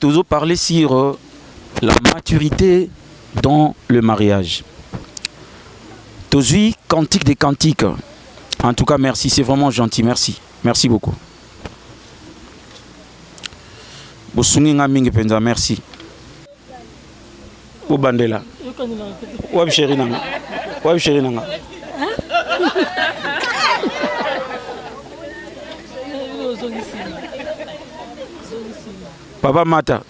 tozo parler sur euh, la maturité dans le mariage. Tozui cantique des cantiques. En tout cas, merci, c'est vraiment gentil. Merci. Merci beaucoup. Bosungi nga mingi penza, merci. Bobandela. Wapi chéri nanga? Wapi chéri nanga? Papa Mata.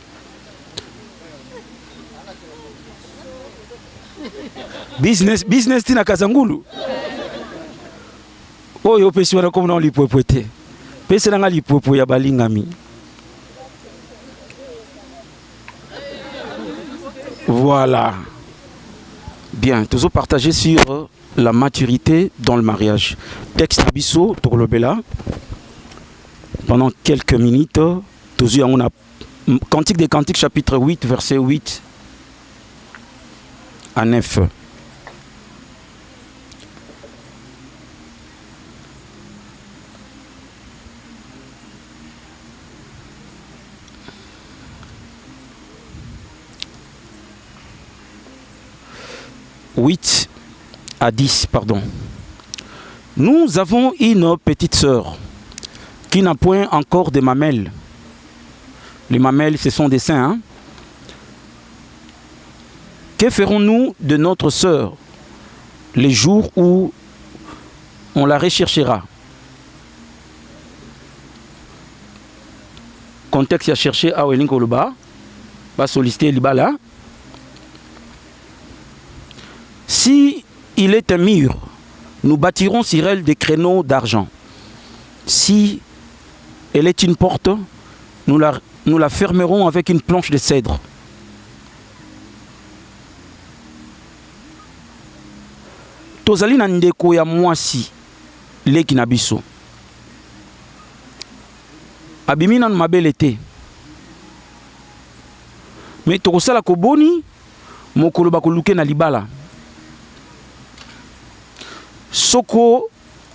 Business business tina Kazangulu. Oyo opesi wana komona lipwepwe te. Pesela nga lipwepwe ya balingami. Voilà. Bien, toujours partager sur la maturité dans le mariage. Texte na biso tokolobela pendant quelques minutes tozwi yango na Cantique des Cantiques chapitre 8 verset 8 à 9. 8 à 10, pardon. Nous avons une petite sœur qui n'a point encore de mamelles. Les mamelles, ce sont des seins. Hein? Que ferons-nous de notre sœur les jours où on la recherchera Contexte ya chercher awa elingi koloba ba solliciter libala. Si il est un mur, nous bâtirons sur elle des créneaux d'argent. Si elle est une porte, nous la, nous la fermerons avec une planche de cèdre. Tozali na ndeko ya mwasi leki na biso abimi nanu mabele te me tokosala koboni mokolo bakoluke na libala soko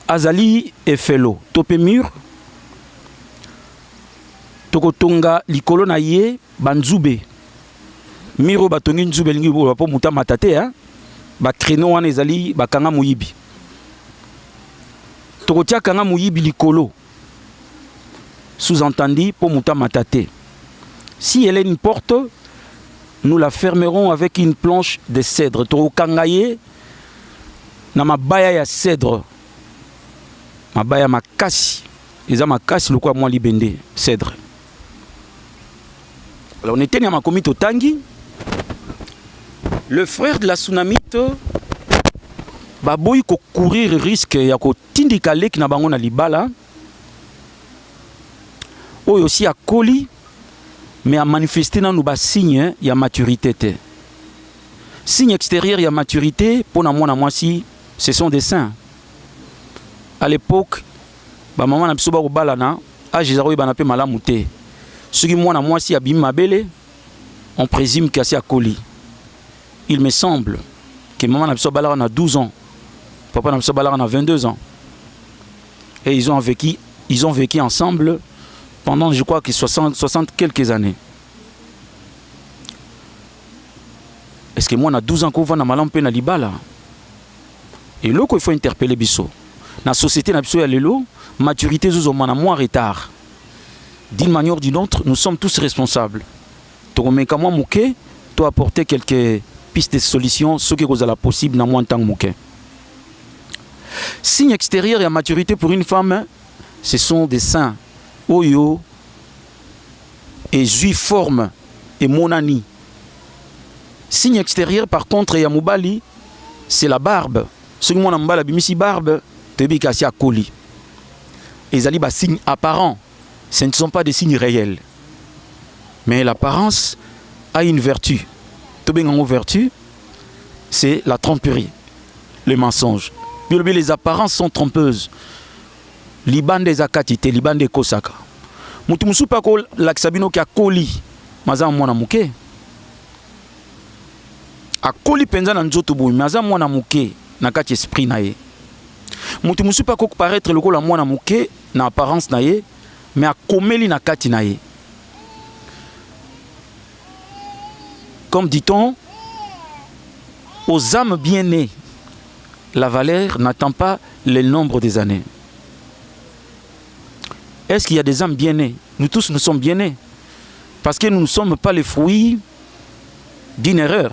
azali efelo to mpe mur tokotonga likolo na ye banzube mur oyo batongi nzube elingi koloba mpo moto amata te hein? ba créneau wana ezali bakanga moyibi tokotia kanga moyibi likolo sous-entendu mpo moto amata te si elle est une porte nous la fermerons avec une planche de cèdre tokokanga ye na mabaya ya cèdre mabaya makasi eza makasi lokola mwa libende cèdre alors na eteni ya makomi totangi le frère de la sunamite baboyi kocourir risque ya kotindika leki na bango na libala oyo si akoli mais amanifeste nanu basigne ya maturité te signe extérieur ya maturité mpo na mwana mwasi ce sont des seins à l'époque bamama na biso bakobalana age eza koyebana mpe malamu te soki mwana mwasi abimi mabele on présume que asi akoli il me semble que mama na biso abalaka na 12 ans papa na biso abalaka na 22 ans et ils ont vécu ils ont vécu ensemble pendant je crois que 60, 60 quelques années est ce que mwana 12 ans kovanda malamu mpe na libala eloko il faut interpeller biso na société na biso ya lelo maturité ezozoma na mwa retard d'une manière ou d'une autre nous sommes tous responsables tokomeka mwa moke to apporter quelques pistes de solutions soki ekozala possible na mwa ntango moke signe extérieur ya maturité pour une femme ce sont des seins oyo ezwi forme emonani signe extérieur par contre ya mobali c'est la barbe soki mwana mobali abimisi barbe toyebi kasi akoli ezali basigne apparent ce ne sont pas des signes réels mais l'apparence a une vertu tobengango vertu c'est la tromperie le mensonge bilobi les apparences sont trompeuses libanda eza kati te libanda ekosaka moto mosusu mpe akolakisa bino ke akoli me aza mwana moke akoli mpenza na nzoto boye me aza mwana moke na kati esprit na ye moto mosusu mpe akoki paraître lokola mwana moke na apparence na ye me akomeli na kati na ye. Comme dit-on, aux âmes bien nées, la valeur n'attend pas le nombre des années. Est-ce qu'il y a des âmes bien nées? Nous tous, nous sommes bien nés. Parce que nous ne sommes pas les fruits d'une erreur.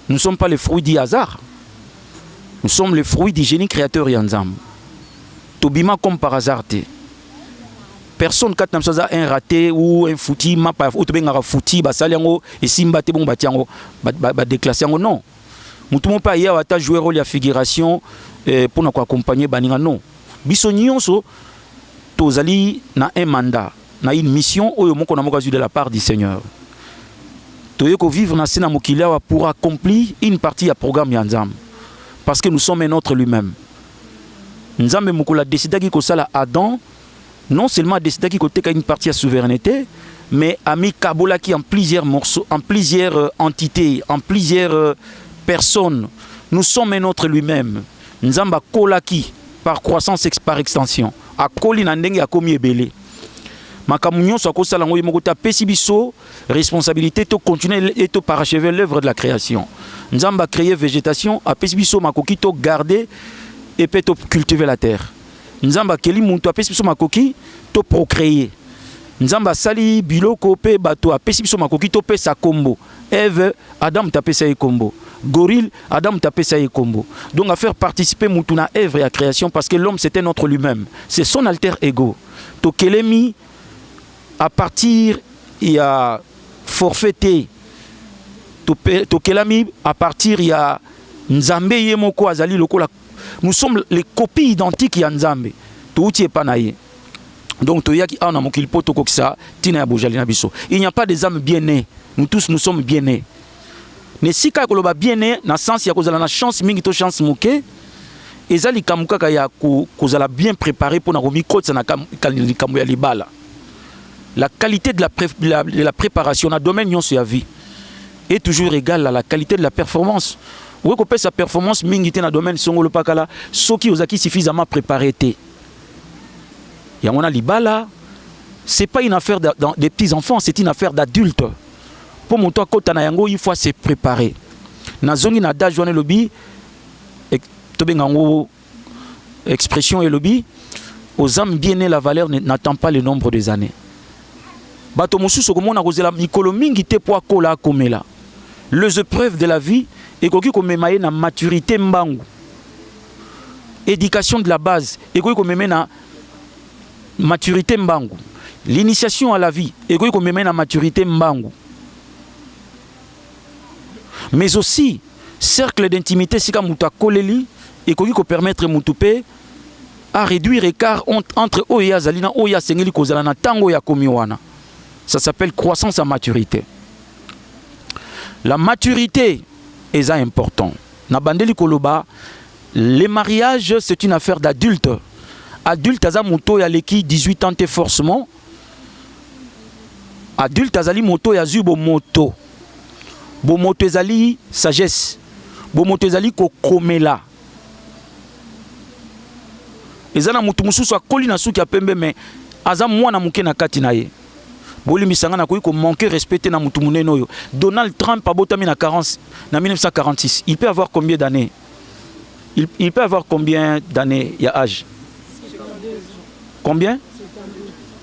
Nous ne sommes pas les fruits du hasard. Nous sommes les fruits du génie créateur ya Nzambe. Tobima comme par hasard te. Personne kati na biso aza un raté ou un fouti, mapa oyo tobengaka fouti, basali yango esimba te, bongo batia yango, badéclasse yango. Non, motu moko mpe aye awa ata jouer rôle ya figuration mpona koaccompagne baninga. Non, biso nyonso tozali na un mandat, na une mission oyo moko na moko azwi de la part du Seigneur. Toye kovivre na se na mokili awa pour accomplir une partie ya programme ya Nzambe, parce que nous sommes un autre lui-même. Nzambe, mokolo adécidaki kosala Adam, non seulement adécidaki koteka une partie ya souveraineté, mais amikabolaki en plusieurs morceaux, en plusieurs entités, en plusieurs personnes. Nous sommes un autre lui-même. Nzambe akolaki par croissance, par extension. Akoli na ndenge akomi ebele. Makambo nyonso akosala yango ye moko te, apesi biso responsabilité to continuer et to parachever l'œuvre de la création. Nzambe a créé végétation, apesi biso makoki to garder et mpe to cultiver la terre. Nzambe akeli moto, apesi biso makoki to procréer. Nzambe asali biloko mpe bato, apesi biso makoki topesa kombo. Eve, Adam tapesa ye kombo. Gorille, Adam tapesa ye kombo. Donc à faire participer mutu na œuvre ya création, parce que l'homme, c'est un autre lui-même, c'est son alter ego. Tokelemi à partir ya forfait te, tokelami à partir ya Nzambe ye moko. Azali lokola, nous sommes les copies identiques ya Nzambe, touti epa na ye. Donc toyaki awa na mokili mpo tokokisa ntina ya bozali na biso. Il n'y a pas des âmes bien nées, nous tous, nous sommes bien nés. Na esika ya koloba bien né na sens ya kozala na chance mingi to chance moke, eza likambo kaka ya kozala bien préparé mpona komikotisa na likambo ya libala. La qualité de la préparation na domaine nyonso ya vie est toujours égale à la qualité de la performance. Okoki kopesa performance mingi te na domaine songolo pakala soki ozalaki suffisamment préparé te. Yango na libala, c'est pas une affaire des petits enfants, c'est une affaire d'adultes. Mpo moto akɔta na yango, il faut se préparer. Nazongi na adage wana elobi, tobenga yango expression elobi: aux âmes bien nées, la valeur n'attend pas le nombre des années. Bato mosusu okomona kozela mikolo mingi te mpo akola, akomela. Les épreuves de la vie ekoki komema ye na maturité mbangu. Éducation de la base ekoki komema ye na maturité mbangu. L'initiation à la vie ekoki komema ye na maturité mbangu. Mais aussi cercle d'intimité esika moto akoleli ekoki kopermettre motu mpe à réduire écart entre oyo ye azali na oyo asengeli kozala na ntango oyo akomi wana. Ça s'appelle croissance à maturité. La maturité eza important. Na bandeli koloba, le mariage, c'est une affaire d'adulte. Adulte aza moto oyo aleki 18 ans te forcément. Adulte azali moto oyo azwi bomoto. Bomoto ezali sagesse, bomoto ezali kokomela. Eza na motu mosusu akoli na suki ya pembe, me aza mwana moke na kati na ye. Bolimbisa nga, nakoki komanquer respect te na motu monene oyo. Donald Trump abotami na 40, na 1946. Il peut avoir combien d'années? Il peut avoir combien d'années ya âge? Combien?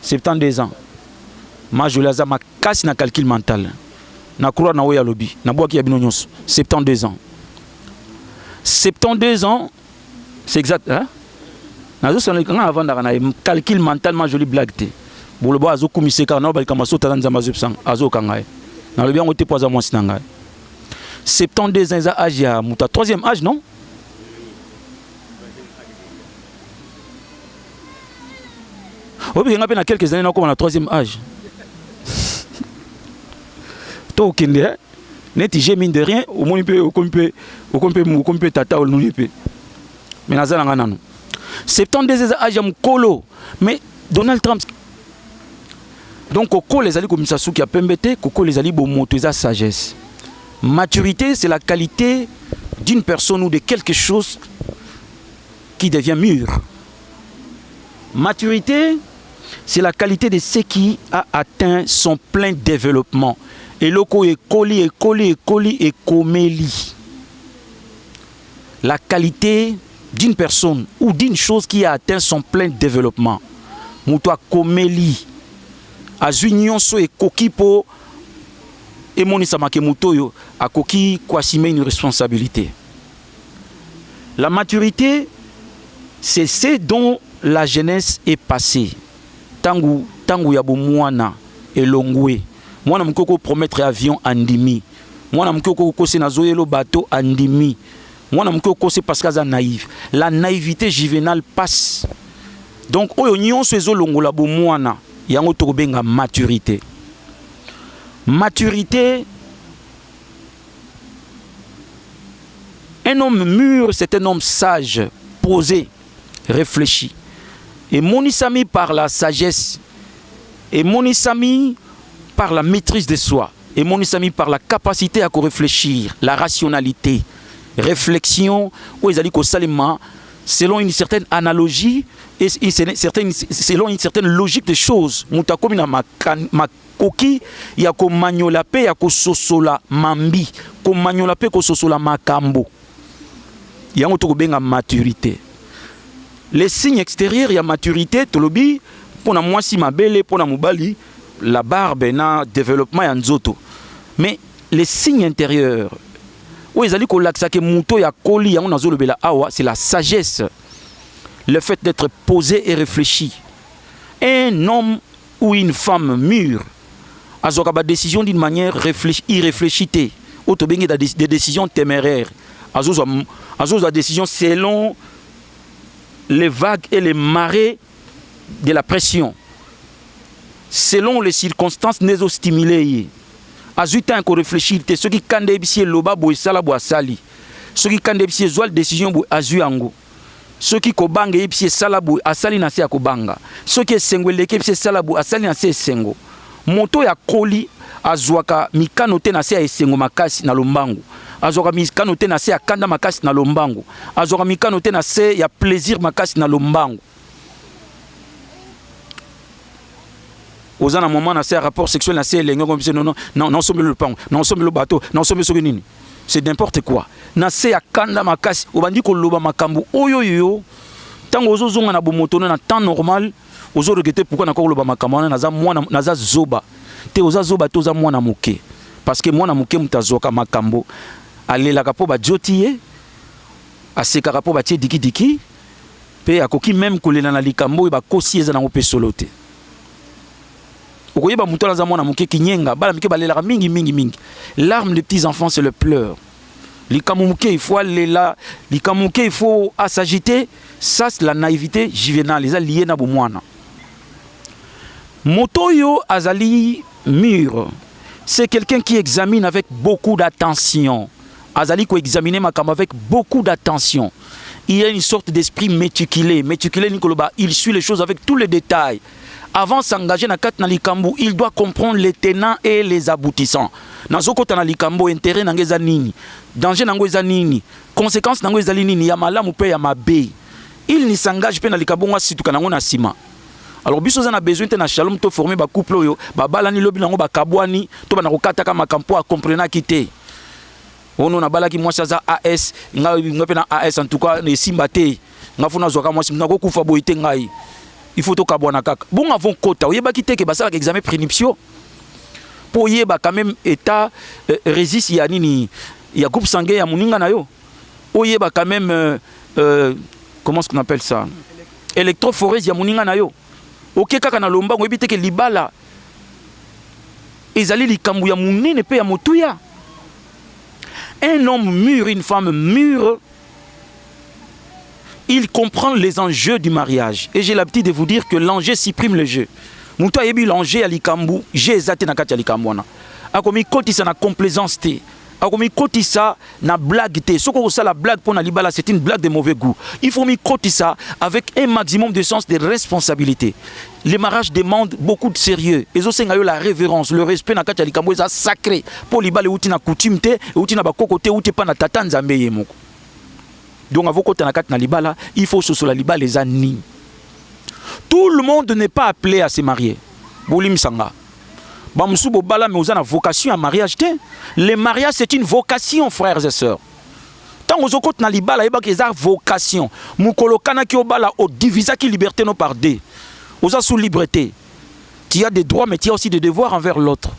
72 ans. Majoli aza makasi na calcul mental. Na croire na oyo alobi, nabwaki ya bino nyonso. 72 ans, 72 ans, c'est exact, hein? Nazosala nga, avandaka na ye calcul mental. Majoli, blague te. Boloba azokumisa kaka na balikambo asotala Nzambe azobisanga, azokanga ye. Nalobi yango te mpo aza mwasi na ngai. 72 ans eza âge ya moto ya troisième âge, non? Obike nga mpe na quelques années nakoma na troisième âge. To okende neti j'ai mine de rien, omoni mpe okomi mpe, okomi mpe, okomi mpe tata, olongi mpe. Mais naza na nga nano. 72 eza âge ya mokolo. Mais Donald Trump, donc kokola ezali komisa suki ya pembe te. Kokola ezali bomoto, eza sagesse. Maturité, c'est la qualité d'une personne ou de quelque chose qui devient mûr. Maturité, c'est la qualité de ce qui a atteint son plein développement. Eloko oyo ekoli, ekoli, ekoli, ekomeli. La qualité d'une personne ou d'une chose qui a atteint son plein développement. Moto akomeli, azwi nyonso ekoki mpo emonisama ke moto oyo akoki koassumer une responsabilité. La maturité, c'est ce dont la jeunesse est passée. Tangu, tangu ya bomwana elongwe. Mwana moke oko promettre avion andimi. Mwana moke oko kosi na zoyelo bateau andimi. Mwana moke okosi parce qu'aza naïve. La naïveté juvénale passe. Donc oyo nyonso ezolongola bomwana, yango tokobenga maturité. Maturité, un homme mûr, c'est un homme sage, posé, réfléchi. Emonisami par la sagesse, emonisami par la maîtrise de soi, emonisami par la capacité à réfléchir, la rationalité, réflexion oyo ezali kosalema selon une certaine analogie et selon une certaine logique des choses. Moto akomi na makoki ya komanyola mpe ya kososola mambi, komanyola mpe kososola makambo, yango tokobenga maturité. Les signes extérieurs ya maturité, tolobi mpona mwasi mabele, mpona mobali la barbe na développement ya nzoto. Mais les signes intérieurs oyo ezali kolakisa ke moto ya koli, yango nazolobela awa, c'est la sagesse, le fait d'être posé et réfléchi. Un homme ou une femme mûre azwaka badécision d'une manière réfléchi, irréfléchie te, oyo tobengi des décisions téméraires. Azozwa décision selon les vagues et les marées de la pression, selon les circonstances nde ezostimule ye. Azwi temps ya koréfléchir te. Soki kanda eyebisi eloba boye, esala boye, asali. Soki kanda eyebisi ezwa décision boye, azwi yango. Soki kobanga eyebisi esala boye, asali na se ya kobanga. Soki esengo eleki eyebisi esala boye, asali na se esengo. Moto oyo akoli azwaka mikano te na se ya esengo makasi na lombangu, azwaka mikano te na se ya kanda makasi na lombangu, azwaka mikano te na se ya plaisir makasi na lombangu. Oza na moment na se ya rapport sexuel na se elenge ngo biso, non non, naosombeli lopango, naosombeli bato, naosombeli soki nini, c'est n'importe quoi. Na se ya kanda makasi obandi koloba makambo oyo yo ntango ozozonga na bomoto na temps normal ozoregretter pourquoi nakoki koloba makambo wana. Naza mwana, naza zoba te. Oza zoba te, oza mwana moke, parce que mwana moke moto azwaka makambo, alelaka mpo bajoti ye, asekaka mpo batie dikidiki, mpe akoki même kolela na likambo oyo bakosi eza nango mpe solo te. Okoyeba moto wana aza mwana moke, kinyenga. Bana mike balelaka mingi mingi mingi. L'arme des petits enfants, c'est le pleur. Likambo moke, il faut alela. Likambo moke, il faut as'agiter. Ça, c'est la naïveté juvénale, eza lié na bomwana. Moto oyo azali mûr, c'est quelqu'un qui examine avec beaucoup d'attention. Azali koexaminer makambo avec beaucoup d'attention. Il y a une sorte d'esprit méticulé. Méticulé nikoloba, il suit les choses avec tous les détails. Avant s'engager na kati na likambo, il doit comprendre les tenants et les aboutissants. Nazokota na likambo, intérêt nango eza nini, danger nango eza nini, conséquence nango ezali nini, ya malamu mpe ya mabe. Il ne s'engage mpe na likambo ngo asituka nango na nsima. Alors biso oza na besoin te na Shalom to former bacouple oyo babalani, lobi nango bakabwani to bana kokataka makambo mpo akomprenaki te. Ono nabalaki mwasi aza AS, ngai mpe na AS, en tout cas esimba te. Nga fo nazwaka mwasi, nakokufa boye te, ngai il faut tokabwana kaka bongo. Avant kota, oyebaki te ke basalaka examen prénuptiaux mpo oyeba quand même état rhésus ya nini, ya groupe sanguin ya moninga na yo, oyeba quand même comment est-ce qu'on appelle ça, électrophorèse ya moninga na yo. Oke kaka na lombango, oyebi te ke libala ezali likambo ya monene mpe ya motuya. Un homme mûr, une femme mûre, il comprend les enjeux du mariage. Et j'ai l'habitude de vous dire que l'enjeu supprime le jeu. Moto ayebi l'enjeu ya likambo, jeu eza te na kati ya likambo wana. Akomi kotisa na complaisance te, akomi kotisa na blague te. Soki okosala blague mpo na libala, c'est une blague de mauvais goût. Il faut mikotisa avec un maximum de sens de responsabilité. Le mariage demande beaucoup de sérieux, ezosenga yo la révérence, le respect na kati ya likambo eza sacré, mpo libala euti na coutume te, euti na bakoko te, euti mpa na tata Nzambe ye moko. Donc avant kota na kati na libala, il faut sosola libala eza nini. Tout le monde n'est pas appelé à se marier. Bolimbisanga. Bamosusu bobala, mais oza na vocation ya mariage te. Le mariage, c'est une vocation, frères et sœurs. Ntango ozokota na libala, yebaki eza vocation. Mokolo okanaki obala, odivisaki liberté no par deux. Oza sous liberté, tu as des droits, mais tu as aussi des devoirs envers l'autre.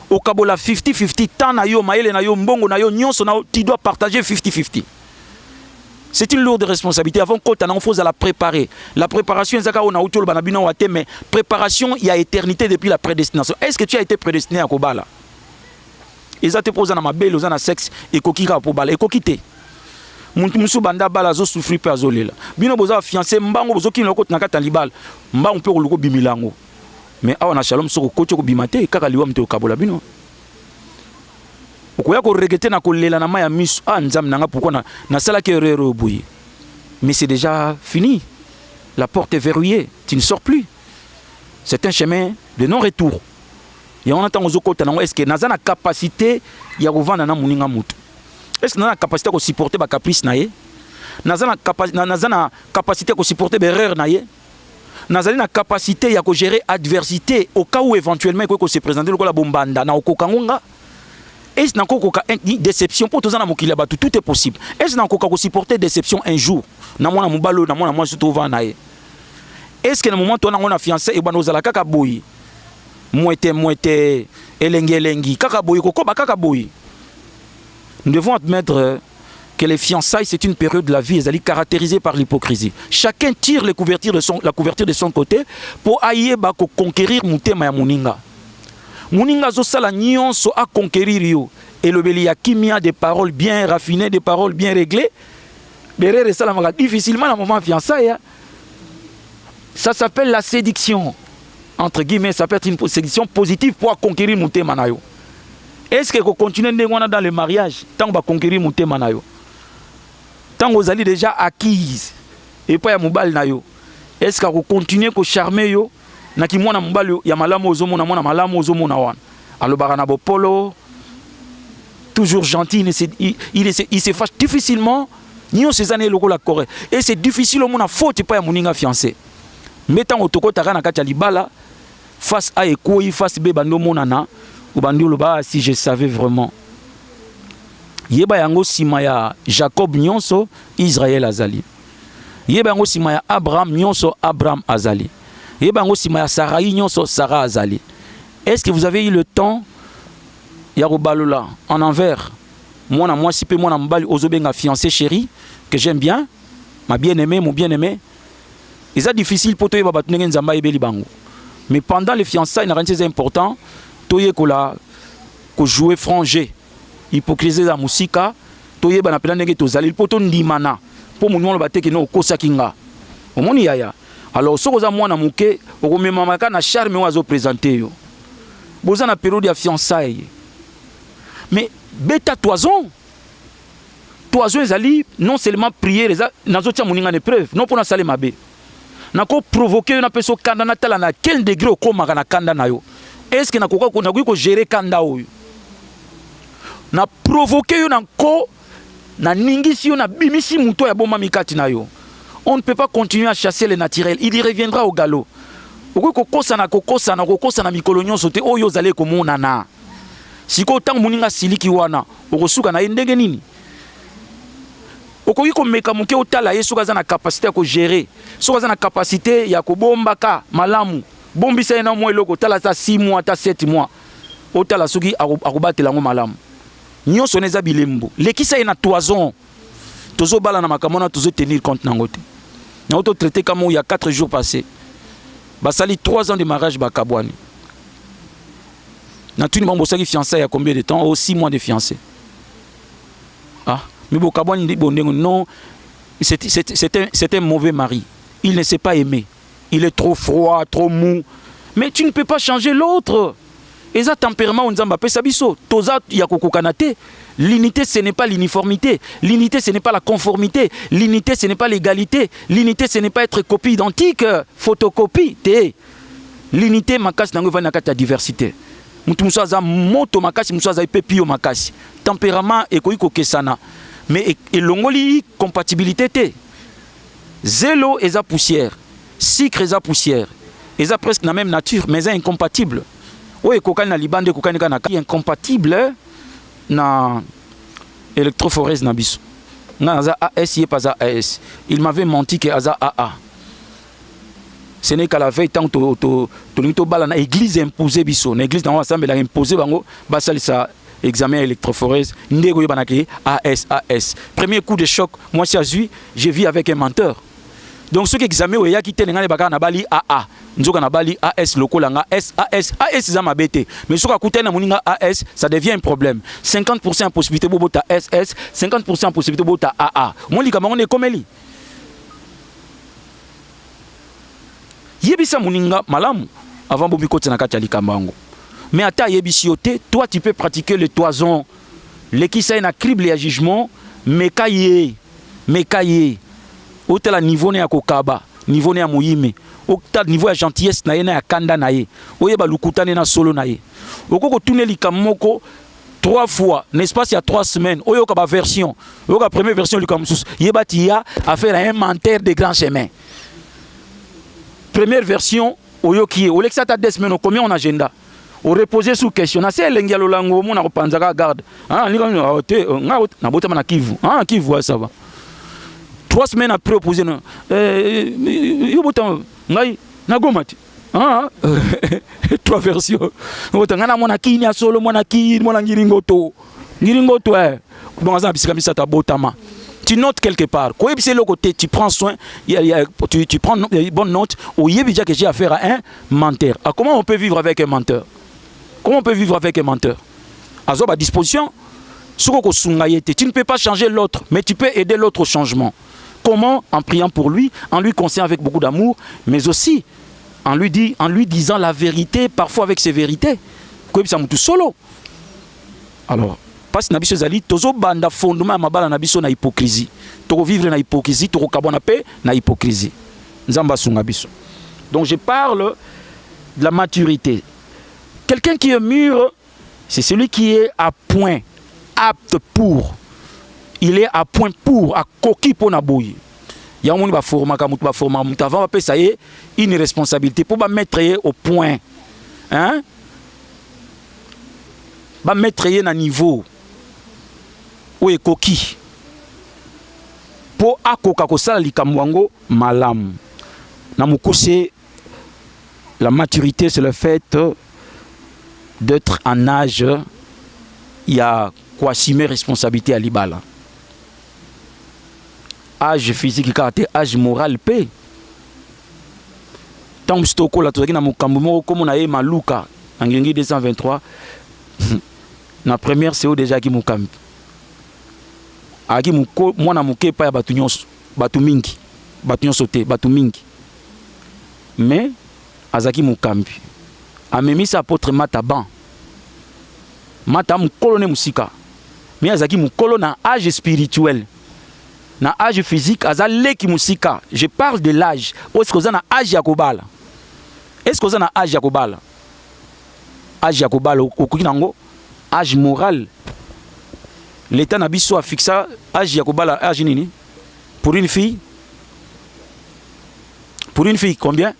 Okabola 50-50, temps na yo, mayele na yo, mbongo na yo, nyonso na yo, tu dois partager 50-50. C'est une lourde responsabilité. Avant kota nango, faut la préparer. La préparation ezaka oyo nauti oloba na bino awa te, mais préparation ya éternité depuis la prédestination. Est ce que tu as été prédestiné ya kobala? Eza te mpo oza na mabele, oza na sexe, ekoki kaka mpo bala. Ekoki te. Mutu mosusu banda bala, azosouffrir mpe azolela. Bino boza bafiancé, mbango bozokina okota na kati ya libala, mbango mpe okoluka obimila yango. Mais awa na Shalom, soki okoti, okobima te, kaka liwa moto okabola bino. Okoya koregretter na kolela na mai ya miso: "Ah, Nzambe na nga, pourquoi nasalaki erreur oyo boye?" Mais c'est déjà fini, la porte est verrouillée, tu ne sors plus. C'est un chemin de non retour. Yango wana, ntango ozokota nango, est ce que naza na capacité ya kovanda na moninga motu? Est ce que naza na capacité ya kosupporter bacaprice na ye? Naza na capacité ya kosupporter baerreur na ye? Nazali na capacité ya kogérer adversité au cas où éventuellement ekoki kose présenter lokola bombanda na okoka ngo nga? Est-ce nakokoka déception? Mpo toza na mokili ya bato, tout est possible. Est-ce nakoka kosupporter déception un jour na mwana mobali oyo, na mwana mwasi tovanda na ye? Est ce que na moment to nango na fiancé, ebanda ozala kaka boye, mwete mwete, elengi elengi, kaka boye, kokoba kaka boye? Nous devons admettre que les fiançailles, c'est une période de la vie ezali caractérisée par l'hypocrisie. Chacun tire les couvertures de son, la couverture de son côté pour ayeba koconquérir motema ya moninga. Moninga azosala nyonso aconquérir yo. Elobeli ya kimia, des paroles bien raffinées, des paroles bien réglées. Berere esalamaka difficilement na moment fiançailles. Ça s'appelle la séduction, entre guillemets. Ça peut être une séduction positive pour conquérir motema na yo. Est ce que kocontinue ndenge wana dans le mariage? Ntango baconquérir motema na yo, ntango ozali déjà acquise epai ya mobali na yo, est ce que akocontinue kocharmer yo na kimwana mobali ya malamu? Ozomona mwana malamu, ozomona wana alobaka na bopolo, toujours gentil, il se fâche difficilement, nyonso eza na ye lokola correct, et c'est difficile omona faute epai ya moninga fiancé. Mbe ntango tokotaka na kati ya libala, face A ekweyi, face B bandi omonana, obandi oloba: "Ah, si je savais vraiment." Yeba yango, nsima ya Jacob nyonso, Israel azali. Yeba yango, nsima ya Abraham nyonso, Abraham azali. Yeba yango, nsima ya Sarai nyonso, Sara azali. Est ce que vous avez eu le temps ya kobalola en envers mwana mwasi mpe mwana mobali ozobenga fiancé, chéri que j'aime bien, ma bien aimé, mon bien aimé? Eza difficile mpo toyeba bato ndenge Nzambe ayebeli bango. Mais pendant les fiançailles, nakanisi eza important toyekola kojouer franc jeu. Hypocrisie eza mosika. Toyebana mpena ndenge tozali mpo tondimana, mpo moninga oloba te kende okosaki nga. Omoni yaya, alors soki oza mwana moke, okomemama na charme oyo azoprésenter yo. Boza na période ya fiançailles, mais beta toison. Toison ezali non seulement prière, eza nazotia moninga na épreuve, non mpo nasala mabe, nakoprovoquer yo, napesa okanda, natala na quel degré okomaka na kanda na yo. Est ce que nakoki kogérer kanda oyo? Na provoquer yo na nko, naningisi yo, nabimisi moto oyo abomami kati na yo. On ne peut pas continuer à chasser le naturel, il y reviendra au galop. Okoki kokosana, kokosana, kokosana mikolo nyonso te. Oyo ozali ekomonana sikoyo, ntango moninga asiliki wana, okosuka na ye ndenge nini? Okoki komeka moke, otala ye soki aza na capacité ya kogérer, soki aza na capacité ya kobombaka malamu. Bombisa ye na mwa eloko, otala ata 6 mois, ata 7 mois, otala soki akobatela yango malamu. Nyonso wana eza bilembo. Lekisa ye na toison. Tozobala na makambo wana, tozotenir compte nango te. Nango totraiter kamo ya 4 jours passé, basali 3 ans de mariage, bakabwani. Natuni bango: "Bosalaki fiançailles ya combien de temps?" "O, 6 mois de fiancé." "Ah, mais bokabwani bo ndenge?" "Non, c'est un mauvais mari, il ne sait pas aimer, il est trop froid, trop mou." Mais tu ne peux pas changer l'autre. Eza tempérament oyo Nzambe apesa biso, toza ya kokokana te. L'unité, ce n'est pas l'uniformité. L'unité, ce n'est pas la conformité. L'unité, ce n'est pas l'égalité. L'unité, ce n'est pas être copie identique, photocopie te. L'unité, makasi nango evandi na kati ya diversité. Mutu mosusu aza moto makasi, mosusu azali mpe pio makasi. Tempérament ekoki kokesana, mais elongoli compatibilité te. Zelo eza poussière, sucre eza poussière, eza presque na même nature, mais eza incompatible. Oyo ekokani na libanda ekokani kaka na incompatible na électrophorèse na biso. Nga naza AS, ye aza AS. Il m'avait menti que aza AA. Ce n'est qu'à la veille ntango tolingi tobala na église imposé biso na église nango basambelaka imposé bango basalisa examen ya électrophorèse nde ekoyebana ke AS AS. Premier coup de choc, mwasi azwi, je vis avec un menteur. Donc soki examen oyo eyaki te, ngai nayebaka nabali AA, nzoka nabali AS. Lokola nga S AS, AS eza mabe te, mais soki akutani na moninga AS, ça devient un problème. 50% ya possibilité bobota SS, 50% ya possibilité bobota AA. Mo likambo yango nde ekomeli. Yebisa moninga malamu avant bomikotisa na kati ya likambo yango. Mais ata ayebisi yo te, toi tu peux pratiquer le toison, lekisa ye na crible ya jugement, meka ye, meka ye, otala niveau na ya kokaba, niveau na ya moyime, otala niveau ya gentillesse na ye na ya kanda na ye, oyeba lokuta ne na solo na ye. Okoki kotuna likambo moko trois fois na espace ya 3 semaines, oyoka baversion, oyoka première version likambo mosusu, yeba ti ya affaire à un menteur de grand chemin. Première version oyoki ye, olekisi ata 2 semaines, okomi en agenda, orepose sous question na se elengi ya lolango, omona kopanzaka garde te, nga nabotama na Kivu, Kivu, ça va. 3 semaines après, opose na yo, botama ngai nagoma te. Trois versions, ota ngai na mwana kini ya solo, mwana kini, mwana ngiringoto, ngiringoto eh. Bon, aza na bisika misato abotama. Tu notes quelque part, koyebisa eloko te, tu prends soin, tu prends bonne note, oyebi déjà que j'ai affaire à un menteur. Ah, comment on peut vivre avec un menteur? Comment on peut vivre avec un menteur? Azwa badisposition soki okosunga ye te. Tu ne peux pas changer l'autre, mais tu peux aider l'autre au changement. Comment? En priant pour lui, en lui conseillant avec beaucoup d'amour, mais aussi en lui disant la vérité, parfois avec ses vérités. Koyebisa mutu solo. Alors, mpasi na biso ezali tozobanda fondement ya mabala na biso na hypocrisie. Tokovivre na hypocrisie, tokokabwana mpe na hypocrisie. Nzambe asunga biso. Donc je parle de la maturité. Quelqu'un qui est mûr, c'est celui qui est à point, apte pour, il est à point pour, akoki mpo na boye. Yango moni baformaka motu, baformaka motu avant bapesa ye une responsabilité mpo bamettre ye au point, hein? Bamettre ye na niveau oyo ekoki mpo akoka kosala likambo yango malamu. Na mokuse, la maturité, c'est le fait d'être en âge ya koassumer responsabilité ya libala. Âge physique kaka te, âge moral mpe. Ntango biso tokola, tozalaki na mokambo moko, kombo na ye Maluka, na Ngengi 223 na première CO. Déjà aki mokambi, ayaki mwana moke epai ya bato nyonso, bato mingi, bato nyonso te, bato mingi, mais azalaki mokambi. Amemisa apôtre Mata ban Mata mokolo ne mosika, mais azalaki mokolo na âge spirituel. Na âge physique aza leki mosika. Je parle de l'âge oyo est-ce oza na âge ya kobala. Est-ce oza na âge ya kobala? Âge ya kobala okoki nango. Âge moral, l'état na biso afixa âge ya kobala âge nini pour une fille? Pour une fille, combien?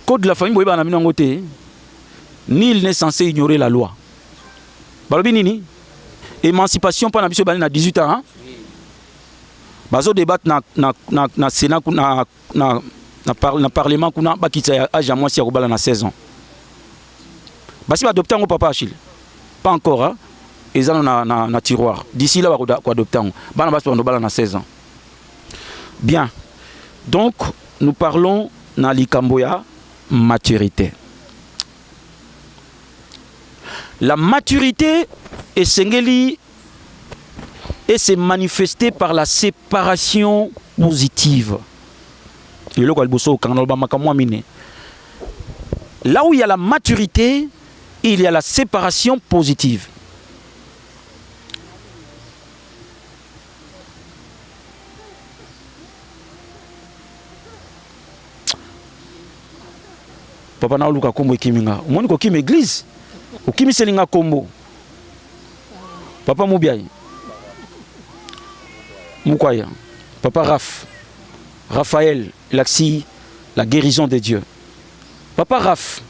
Code de la famille, boyebaka na bino yango te. Nul n'est censé ignorer la loi. Balobi nini? Émancipation mpo na biso ebandi na 18 ans, hein? Bazodébattre na Sénat, na parlement kuna, bakitisa ya âge ya mwasi ya kobala na 16 ans. Basi baadopte yango, papa Achille? Pas encore, hein? Eza no na tiroir. D'ici là bakoadopte yango, bana basi bando bala na 16 ans. Bien, donc nous parlons na likambo ya maturité. La maturité esengeli et se manifester par la séparation positive. Eloko ya liboso okanga, naloba makambo mwa mine. Là où il y a la maturité, il y a la séparation positive. Papa, na oluka kombo ekimi nga. Omoni kokima église, okimiseli nga kombo. Papa Mubiai Mukwaya, papa Raf, Raphaël Laxi, la guérison de Dieu. Papa Raf,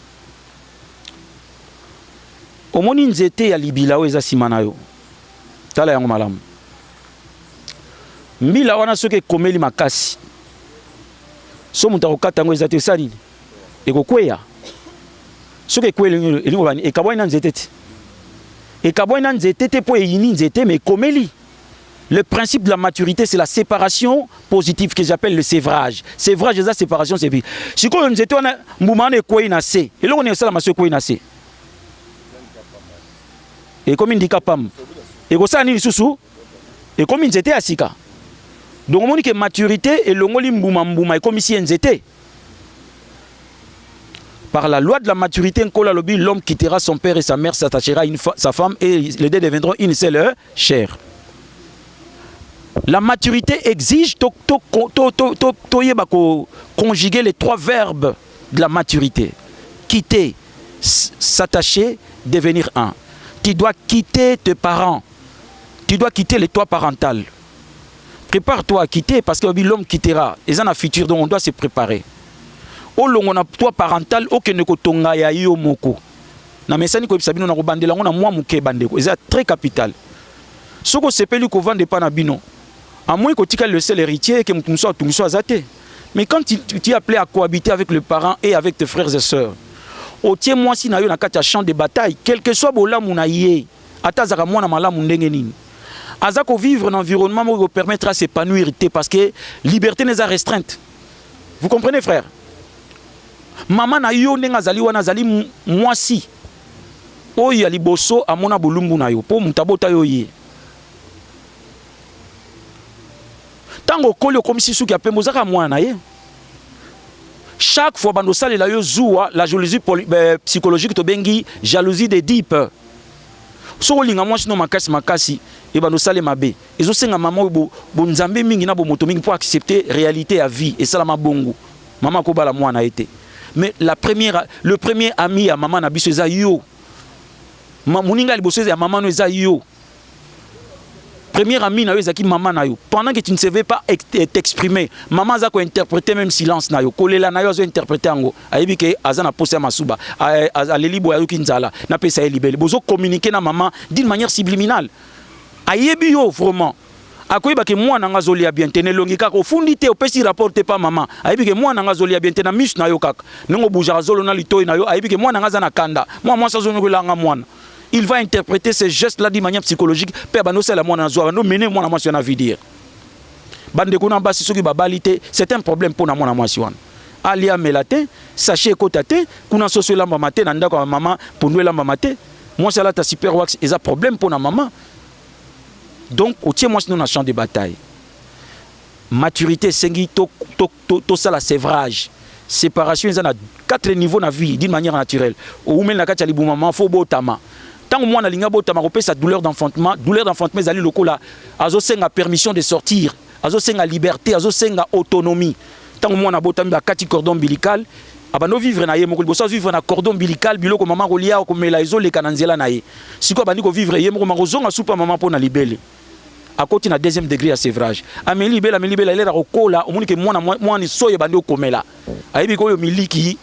Omoni nzete ya libila oyo eza nsima na yo, tala yango malamu. Mbila wana soki ekomeli makasi, so moto akokata yango eza te, esala nini? Ekokweya. Soki ekweli, elingi koloba ekabwani na nzete te, ekabwani na nzete te mpo eyini nzete, mais ekomeli. Le principe de la maturité, c'est la séparation positive que j'appelle le sévrage. Sévrage, c'est la séparation, c'est bien. Sikoyo nzete wana mbuma wana ekwei na se. Eloko nini esalama so ekwei na se? Ekomi ndika pamba. Ekosala nini lisusu? Ekomi nzete ya sika. Donc omoni ke maturité elongoli mbuma, mbuma ekomisi ye nzete. Par la loi de la maturité, Nkolo alobi, l'homme quittera son père et sa mère, s'attachera à sa femme et les deux deviendront une seule chair. La maturité exige to, to, to, to, to, toyeba ko conjuguer les trois verbes de la maturité. Quitter, s'attacher, devenir un. Tu dois quitter tes parents. Tu dois quitter le toit parental. Prépare-toi à quitter parce que l'homme quittera. Et ça, dans le futur, donc on doit se préparer. Olongo na toit parental, okende kotonga ya yo moko. Na mesani koyebisa bino na kobandela yango na mwa moke, bandeko. Eza très capital. Soki osepeli kovanda epa na bino, à moins kotika le seul héritier ke moto mosusu atungiso aza te. Mais quand tu es appelé à cohabiter avec le parent et avec tes frères et sœurs, otie mwasi na yo na kati ya champ de bataille, quel que soit bolamu na ye, ata azalaka mwana malamu ndenge nini, aza kovivre na environnement moko ekopermettre à s'épanouir te, parce que liberté neza restreinte. Vous comprenez, frère? Mama na yo ndenge azali wana, azali mwasi oyo ya liboso amona bolumbu na yo, mpo moto abota yo ye. Ntango okoli, okomisi suki ya pembe, ozaka mwana na ye. Chaque fois bando osalela yo zuwa, la jalousie psychologique, tobengi jalousie d'Oedipe. Soki olinga mwasi no makasi makasi, ebanda osale mabe. Ezosenga mama oyo bonzambe mingi na bomoto mingi mpo accepter réalité ya vie. Esalama bongo, mama akobala mwana ye te, mais la première, le premier ami ya mama na biso eza yo. Moninga ya liboso ya mama no eza yo. Premier ami na yo ezalaki mama na yo. Pendant que tu ne savais pas t'exprimer, mama aza kointerpréter même silence na yo, kolela na yo, azointerpréter yango. Ayebi ke aza na posa ya masuba, aleli boye, ayoki nzala, napesa ye libele. Bozocommuniquer na mama d'une manière subliminale. Ayebi yo vraiment, akoyeba ke mwana nga azolia bien te na elongi kaka. Ofundi te, opesi rapport te pa mama, ayebi ke mwana nga azolia bien te na miso na yo kaka, ndenge obougeaka zolo na litoi na yo. Ayebi ke mwana nga aza na kanda, mwana mwasi azonyokelanga mwana. Il va interpréter ces gestes là d'une manière psychologique mpe abandi osala mwana nazwa, abandi omene mwana mwasi wana vie. Bandeko na basi, soki babali te, c'est un problème mpo na mwana mwasi wana. Alia, amela te, sachet ekota te kuna, soso elambama te na ndako ya mama, pondu elambama te, mwasi alata super wax, eza problème mpo na mama. Donc otie mwasi no na champ de bataille. Maturité esengi tosala sévrage, séparation. Eza na quatre niveaux na vie d'une manière naturelle. Oumeli na kati ya libuma mama, fo botama. Ntango mwana alingi abotama, kopesa douleur d'enfantement. Douleur d'enfantement ezali lokola azosenga permission de sortir, azosenga liberté, azosenga autonomie. Ntango mwana abotami, bakati cordon ombilical, abandi ovivre na ye moko. Liboso azovivre na cordon ombilical, biloko mama kolia, komela ezoleka na nzela na ye. Sikoyo abandi kovivre ye moko, makozonga supa mama mpo na libele. Akoti na deuxième degré ya sévrage, ameli libele, ameli libele, alera kokola. Omoni ke mwana mwana soyo ebandi okomela, ayebi ke oyo miliki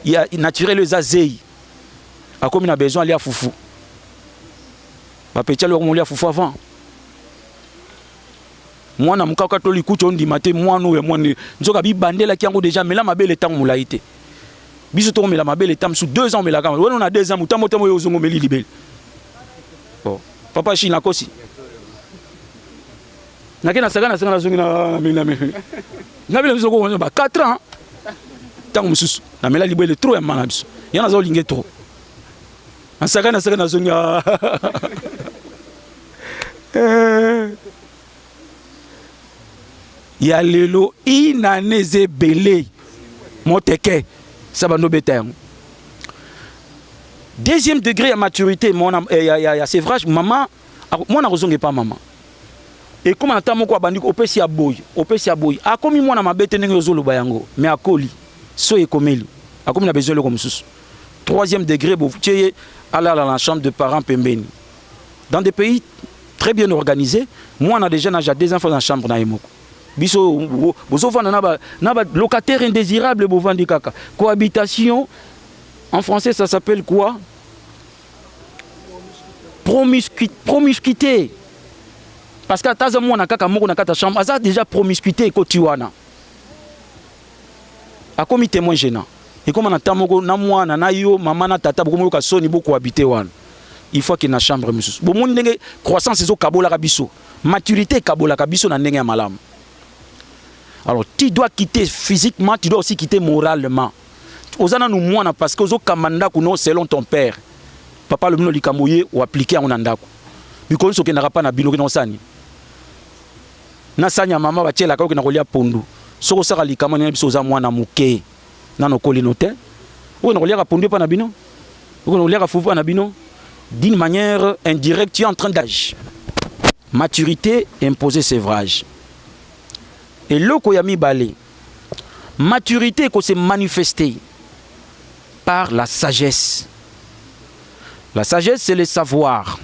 ya naturel oyo eza zei. Akomi na besoin alia fufu. Bapeti ali komolia fufu avant. Mwana mokaka to likuti, ondima te mwana oyo ya mwana nzoka bibandelaki yango déjà. Mela mabele ntango molai te. Biso tokomela mabele ta mosusu 2 ans, omelaka wana na 2 ans, motambo ntango oyo ozongo omeli libele. Bon, papa shi nakosi, nake nasaka nasanga, nazongi na bino. Biso kokona ba 4 ans, ntango mosusu namela libele trop ya mama na biso ya naza olinge trop. Nasaka nasaka, nazongi. Eh. Ya lelo inane eza ebele moteke sa bando obeta yango. Deuxième degré ya maturité, mwana ya sevrage, mama mwana akozonga epa mama. Ekóma na ntango moko abandi, opesi ya boyi, opesi ya boyi, akomi mwana mabe te ndenge ozoloba yango, mais akoli so ekomeli, akomi na besoin eloko mosusu. Troisième degré, botie ye alala na chambre de parents pembeni. Dans des pays très bien organisés, mwana déjà na 2 enfants na chambre na ye moko. Biso bozovanda na ba locataire indésirable, bovandi kaka cohabitation. En français, ça s'appelle quoi? Promiscu, promiscuité. Parce que ata aza mwana kaka moko na kati ya chambre, aza déjà promiscuité ekoti wana. Akomi témoin gênant. Ekoma na temps moko na mwana na yo mama na tata bokomi yoka soni boko habiter wana. Il faut akende na chambre mosusu. Bomoni ndenge croissance ezokabolaka biso. Maturité ekabolaka biso na ndenge ya malamu. Alors tu dois quitter physiquement, tu dois aussi quitter moralement. Oza nanu mwana parce que ozokamba ndako no selon ton père. Papa alobi no likambo ye oaplike yango na ndako. Mikolo nyonso okendaka pa na bino okenda kosala nini? Na sani ya mama batielaka okenda kolia pondu. Soki osaka likambo nini biso oza mwana moke nano okoli no te. Okenda koliaka pondu epa na bino? Okenda koliaka fufu epa na bino? D'une manière indirecte, tu es en train d'âge. Maturité imposer sevrage. Eloko ya mibale, maturité eko se manifester par la sagesse. La sagesse, c'est le savoir.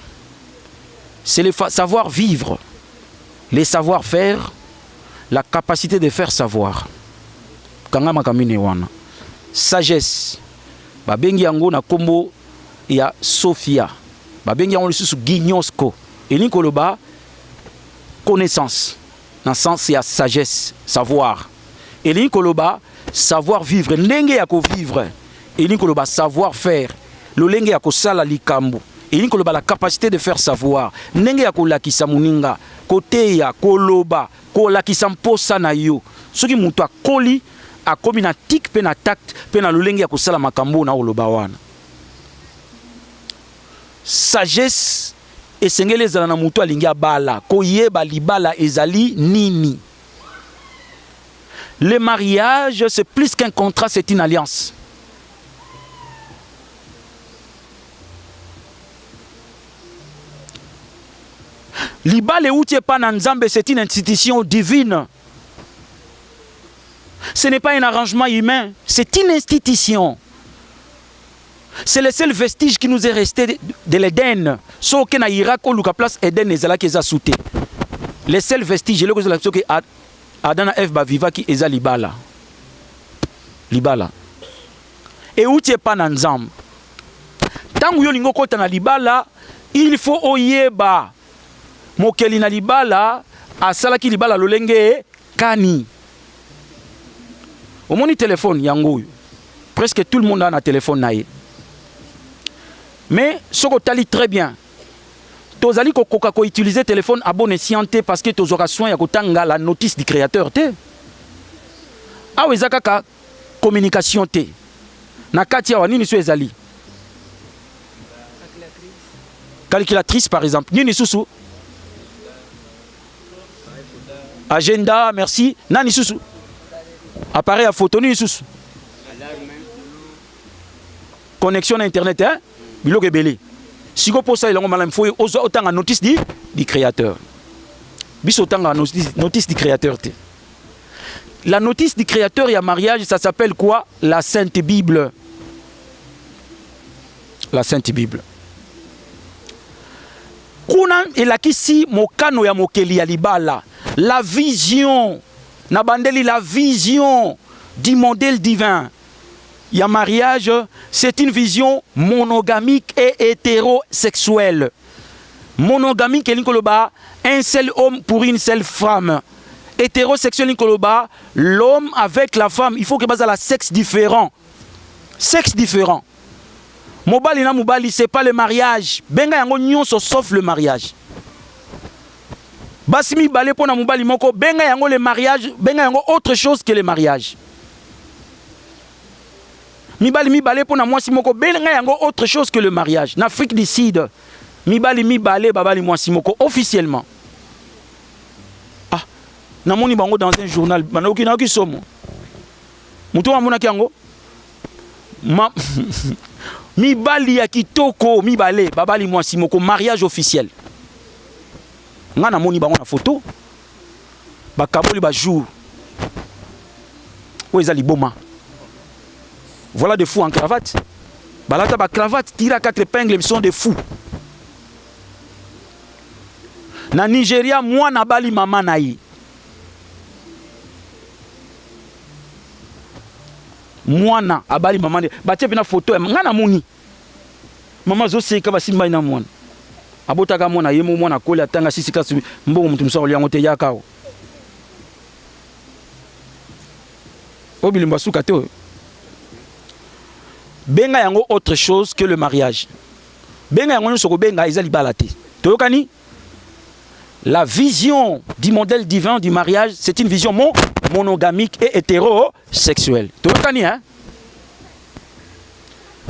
C'est le savoir vivre, le savoir faire, la capacité de faire savoir. Kanga makambo mine wana. Sagesse. Babengi yango na kombo ya Sophia. Babengi yango lisusu Gignosco. Elingi koloba connaissance na sens ya sagesse, savoir. Elingi koloba savoir vivre, ndenge ya ko vivre. Elingi koloba savoir faire, lolenge ya kosala likambo. Elingi koloba la capacité de faire savoir, ndenge ya kolakisa moninga, koteya, koloba, kolakisa mposa na yo. Soki moto akoli, akomi na tic mpe na tact mpe na lolenge ya kosala makambo na koloba wana. Sagesse esengeli ezala na moto alingi abala, koyeba libala ezali nini. Le mariage, c'est plus qu'un contrat, c'est une alliance. Libala euti epa na Nzambe, c'est une institution divine. Ce n'est pas un arrangement humain, c'est une institution. C'est le seul vestige qui nous est resté de l'Eden. Soki na Irak oluka place Eden ezalaki eza sous te. Le seul vestige eloko ezala soki Adam na Eve bavivaki eza libala. Libala. Euti epa na Nzambe. Tango yo olingi okota na libala, il faut oyeba mokeli na libala asalaki libala lolenge kani. Omoni telefone yango oyo, presque tout le monde a na telefone na ye. Mais soki otali très bien, tozali kokoka ko utiliser telefone à bon escient te parce que tozwaka soin ya kotanga la notice du créateur te. Awa eza kaka communication te. Na kati awa nini so ezali? Calculatrice par exemple. Nini susu? Agenda, merci. Nani susu? Appareil à photo nini susu? Connexion na internet hein? Biloko ebele. Siko posa elongo malamu faut ozwa otanga notice du du créateur. Biso otanga notice, notice du créateur te. La notice du créateur ya mariage, ça s'appelle quoi? La Sainte Bible. La Sainte Bible. Kuna elakisi mokano ya mokeli ya libala, la vision na bandeli, la vision du modèle divin ya mariage, c'est une vision monogamique et hétérosexuelle. Monogamique elingi koloba un seul homme pour une seule femme. Hétérosexuel elingi koloba l'homme avec la femme, il faut que bazala sexe différent. Sexe différent. Mobali na mobali, c'est pas le mariage. Benga yango nyonso sauf le mariage. Basi mibale mpo na mobali moko, benga yango le mariage, benga yango autre chose que le mariage. Mibali mibale mpo na mwasi moko, benga yango autre chose que le mariage. Na Afrique du Sud, mibali mibale babali mwasi moko officiellement. Ah, namoni bango dans un journal, nayoki nayoki somo. Moto amonaki yango Ma... mibali ya kitoko mibale babali mwasi moko, mariage officiel. Nga namoni bango na photo, bakaboli ba jour oyo eza liboma. Voilà des fous en cravate. Balata ba cravate tira quatre épingles, ils sont des fous. Na Nigeria mwana bali mama na ye. Mwana abali mama nde batie pena photo ya nga namoni. Mama azoseka basimbai na mwana. Abotaka mwana ye mo mwana akoli atanga sisi classe mbongo mutu mosusu akolia yango te yaka awa. Oyo bilembo ya suka te oyo. Benga yango autre chose que le mariage. Benga yango nyonso kobenga eza libala te. Toyokani? La vision du modèle divin du mariage, c'est une vision mo monogamique et hétérosexuelle. Toyokani hein?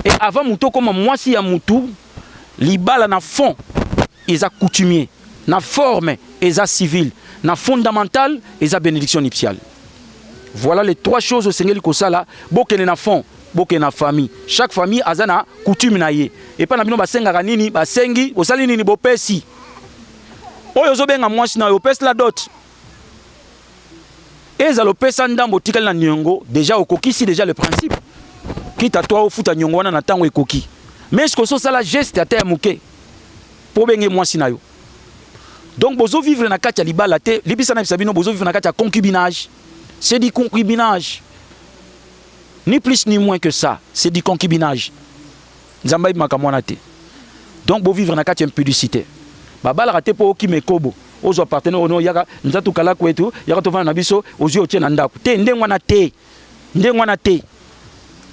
Et avant moto okoma mwasi ya mutu, libala na fond eza coutumier, na forme eza civil, na fondamental eza bénédiction nuptiale. Voilà les trois choses osengeli kosala, bokende na fond, bokende na famille. Chaque famille aza na coutume na ye. Epai na bino basengaka nini, basengi, osali nini, bopesi. Oyo ozobenga mwasi na yo, opesi la dot. Ezala opesa ndambo otikali na niongo, deja okokisi deja le principe. Quitte à toi ofuta niongo wana na ntango ekoki. Mais est-ce que osala geste ata ya moke po obenge mwasi na yo? Donc bozo vivre na kati ya libala te, libisa na bisa bino bozo vivre na kati ya concubinage. C'est du concubinage. Ni plus ni moins que ça, c'est du concubinage. Nzambe ayebi makambo wana te. Donc bo vivre na kati ya impudicité. Babalaka te po okima ekobo. Ozwa partenaire ono yaka nzatu kala kwetu, yaka tovanda na biso, ozwi otie na ndako. Te ndenge wana te. Ndenge wana te.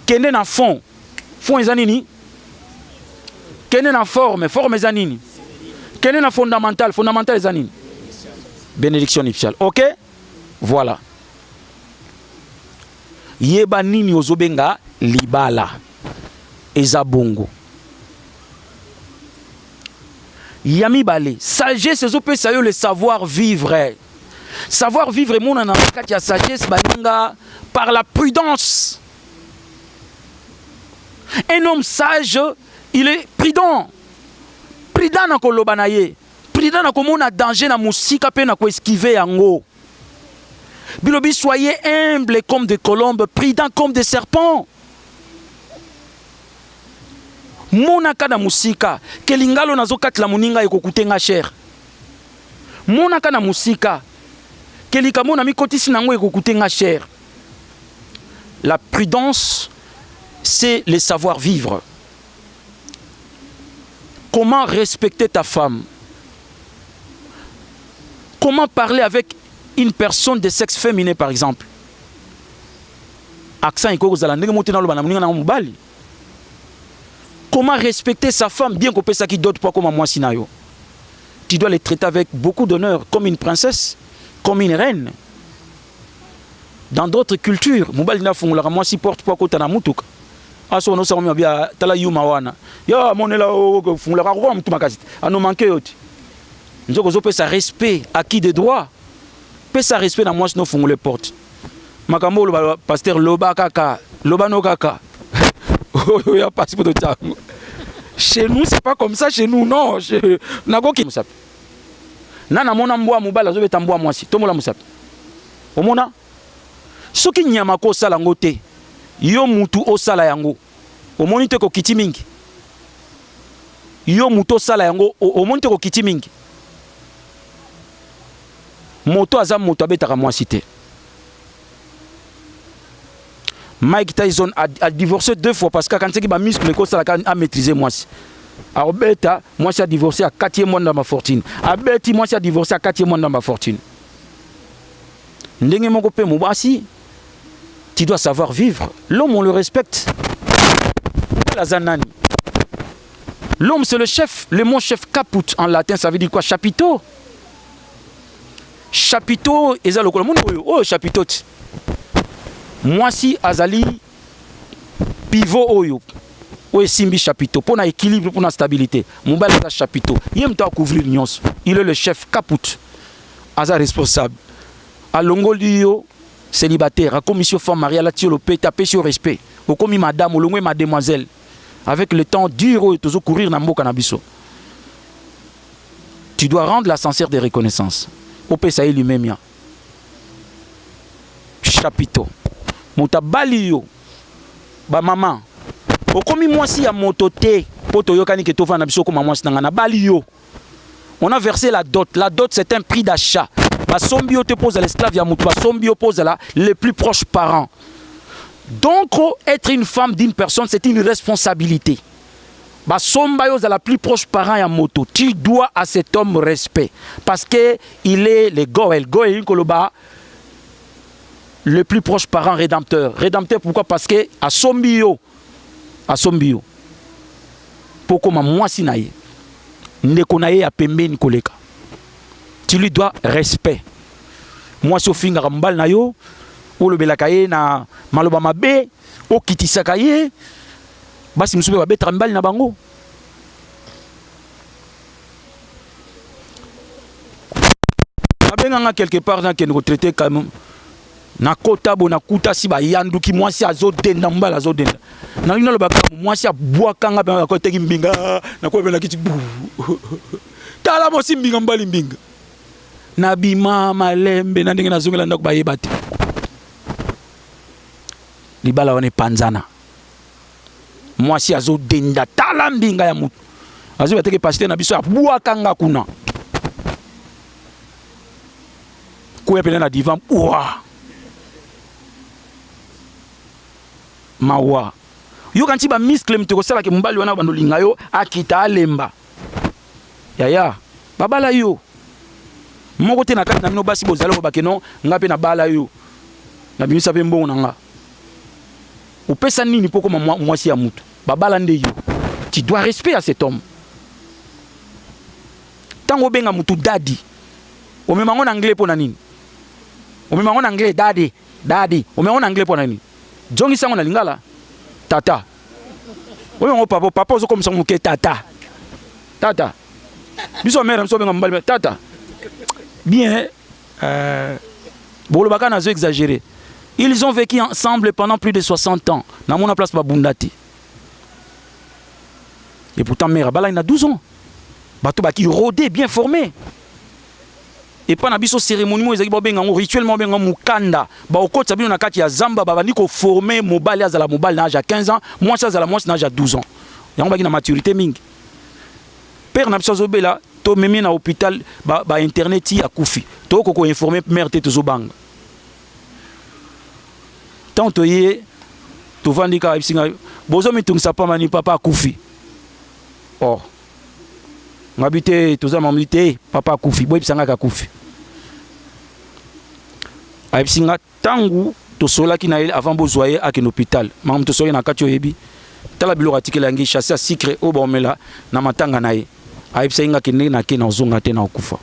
Kende na fond. Fond eza nini? Kende na forme. Forme eza nini? Kende na fondamental. Fondamental eza nini? Bénédiction nuptiale. OK? Voilà. Yeba nini ozobenga libala. Eza bongo. Ya mibale, sagesse ezopesa yo le savoir vivre. Savoir vivre emonana na kati ya sagesse baninga par la prudence. Un homme sage, il est prudent. Prudent na koloba na ye. Prudent na komona danger na mosika mpe na koesquive yango. Bilobi soyez humble comme des colombes, prudent comme des serpents. Monaka na mosika ke lingalo nazokatela moninga ekokute nga cher. Monaka na mosika ke likambo na mikotisi na yango ekokute nga cher. La prudence, c'est le savoir-vivre. Comment respecter ta femme? Comment parler avec une personne de sexe féminin par exemple? Accent ekoki kozala ndenge moko te naloba na moninga na mobali. Comment respecter sa femme bien kopesaki dot po akoma mwasi na yo? Tu dois le traiter avec beaucoup d'honneur, comme une princesse, comme une reine. Dans d'autres cultures, mobali nde afungolaka mwasi porte po akota na mutuka. Aso wana osaka mabia tala yuma wana. Yo amonela ofungolaka akokoma mutu makasi te. Ano manque yo te. Nzoko ozopesa respect à qui de droit? Pesa respect na mwasi no fungole porte. Makambo oloba pasteur loba kaka, loba no kaka. Oyo ya pasi poto tango. Chez nous c'est pas comme ça chez nous non. Nakoki musapi. Na namona mbwa mobali azobeta mbwa mwasi. Tomola musapi. Omona? Soki nyama ko sala ngo te, yo mutu osala yango. Omoni te kokiti mingi. Yo mutu osala yango, omoni te kokiti mingi. Moto aza moto abetaka mwasi te. Mike Tyson a divorcé deux fois parce que akanisaki ba muscle ekosalaka a maîtriser mwasi. Akobeta mwasi a divorcé akati ye mwa ndamba fortune. Abeti mwasi a divorcé akati ye mwa ndamba fortune. Ndenge moko pe mobasi, tu dois savoir vivre. L'homme on le respecte. Mobali aza nani? L'homme c'est le chef. Le mot chef caput en latin ça veut dire quoi? Chapiteau. Chapiteau eza lokola moni oyo oyo chapiteau ti. Mwasi azali pivot oyo oyo esimbi chapiteau mpo na équilibre mpo na stabilité. Mobali aza chapiteau, ye moto akouvrir nyonso. Il est le chef caput, aza responsable. Alongoli yo célibataire, akomisi yo femme mariée, alati yo lopete, apesi yo respect. Okomi madame, olongwe mademoiselle. Avec le temps dur oyo tozo courir na mboka na biso. Tu dois rendre l'ascenseur de reconnaissance. Opesa ye limemia. Chapiteau. Moto abali yo. Ba mama. Okomi mwasi ya moto te. Po toyokani ke tovanda biso okoma mwasi na nga. Nabali yo. On a versé la dot. La dot c'est un prix d'achat. Basombi yo te po ozala esclave ya moto. Basombi yo po ozala le plus proche parent. Donc être une femme d'une personne c'est une responsabilité. Basomba yo ozala plus proche parent ya moto, tu dois à cet homme respect parce que il est le goel. Goel elingi koloba le plus proche parent rédempteur. Rédempteur pourquoi? Parce que asombi yo, asombi yo mpo okoma mwasi na ye, ndeko na ye ya pembeni koleka. Tu lui dois respect. Mwasi ofingaka mobali na yo, olobelaka ye na maloba mabe, okitisaka ye. Basi mosusu mpe babetaka mibali na bango. Babenganga quelque part, nakende kotraite quand nakota bo nakuta si bayanduki, mwasi azodenda, mobali azodenda. Nalingi nalobaka, mwasi abwakanga mpe akoteki mbinga, nakoyebela kiti bu, tala mwasi mbinga, mobali mbinga. Nabima malembe na ndenge nazongela ndako, bayeba te. Libala wana epanzana. Mwasi azodenda, tala mbinga ya motu, azoyeba teke pasteur na biso abwakanga kuna, koya pene na divan bwa mawa. Yoka nti bamuscle moto ekosalaka mobali wana bando olinga yo akita alemba. Yaya, babala yo moko te na kati na bino basi bozali kobake no nga mpe nabala yo, nabimisa mpe mbongo na nga. Opesa nini mpo koma mwasi ya mutu? Babala nde yo, tu dois respect à cet homme. Ntango obenga mutu daddy, omema yango na anglais mpo na nini? Omema yango na anglais, daddy, daddy, omema yango na anglais mpo na nini? Zongisa yango na lingala, tata. Oyo yango papa, papa ozokomisa moke tata, tata. Biso mère biso obenga mobali tata bien. Bolobaka nazo exagérer. Ils ont vécu ensemble pendant plus de 60 ans. Namona place babunda te. Et pourtant mère abalaki na 12 ans. Bato baki rodé, bien formé. Epa na biso cérémonie moko ezalaki, babenga yango rituellement, babenga mokanda. Baokotisa bino na kati ya zamba, babandi koforme mobali azala mobali na âge ya 15 ans, mwasi azala mwasi na âge ya 12 ans. Yango baki na maturité mingi. Père na biso azobela, tomemi na hôpital, ba internet ti akufi. Tokoki koinforme mère te, tozobanga. Ntango toye, tovandi kaka, ayebisi ngai: "Bozomitungisa pamba ni, papa akufi." Or ngabi te, toza mambi te, papa akufi, boyebisa ngai akufi. Ayebisi nga: "Ntango tosololaki na ye avant bozwa ye akende hôpital, makambo tosololaki na kati, oyebi, tala biloko atikela yangi, sachet ya sucre oyo baomela na matanga na ye." Ayebisaki nga kende na ke na ozonga te, na okufa.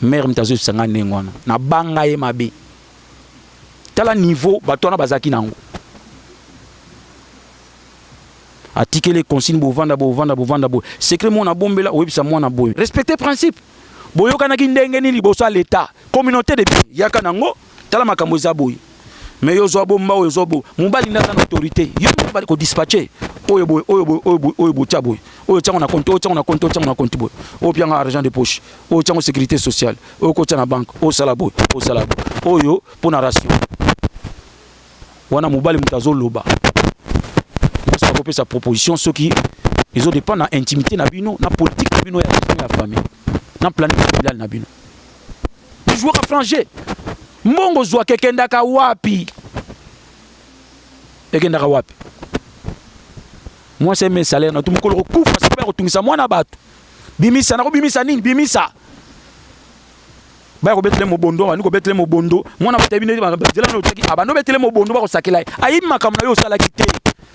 Mère moto azoyebisa nga ndenge wana, nabanga ye mabe. Tala niveau bato wana bazalaki nango. Atikeli consigne: bovanda, bovanda, bovanda boye, secret mwana bombela, oyebisa mwana boye, respecte principe. Boyokanaki ndenge nini liboso ya l'état, communauté de bien yaka nango, tala makambo eza boye. Mais yo ozwa bomba oyo, ozwa boye, mobali nde aza na autorité. Yo mobali kodispatche oyo boye, oyo boye, oyo boye, oyo botia boye, oyo tiango na compte, oyo tiango na compte, oyo tiango na compte boye, oyo pianga argent de poche, oyo tiango sécurité sociale, oyo kotia na banque, osala boye, osala boye, oyo mpo na ration wana. Mobali moto azoloba, mwasi akopesa proposition soki ezodépend na intimité na bino, na politique na bino ya gestion ya famille, na planning familial na bino. Joueur franc, mbongo zwaka ekendaka wapi? Ekendaka wapi? Mwasi eme salaire na tu mokolo kokufa, sikoyo kotungisa mwana bato. Bimisa, nakobimisa nini? Bimisa, baya kobetele mobondo, bandi kobetele mobondo. Mwana bato ayebi nde nzela wana otiaki, abandi obetele mobondo, bakosakela ye. Ayebi makambo na yo osalaki te,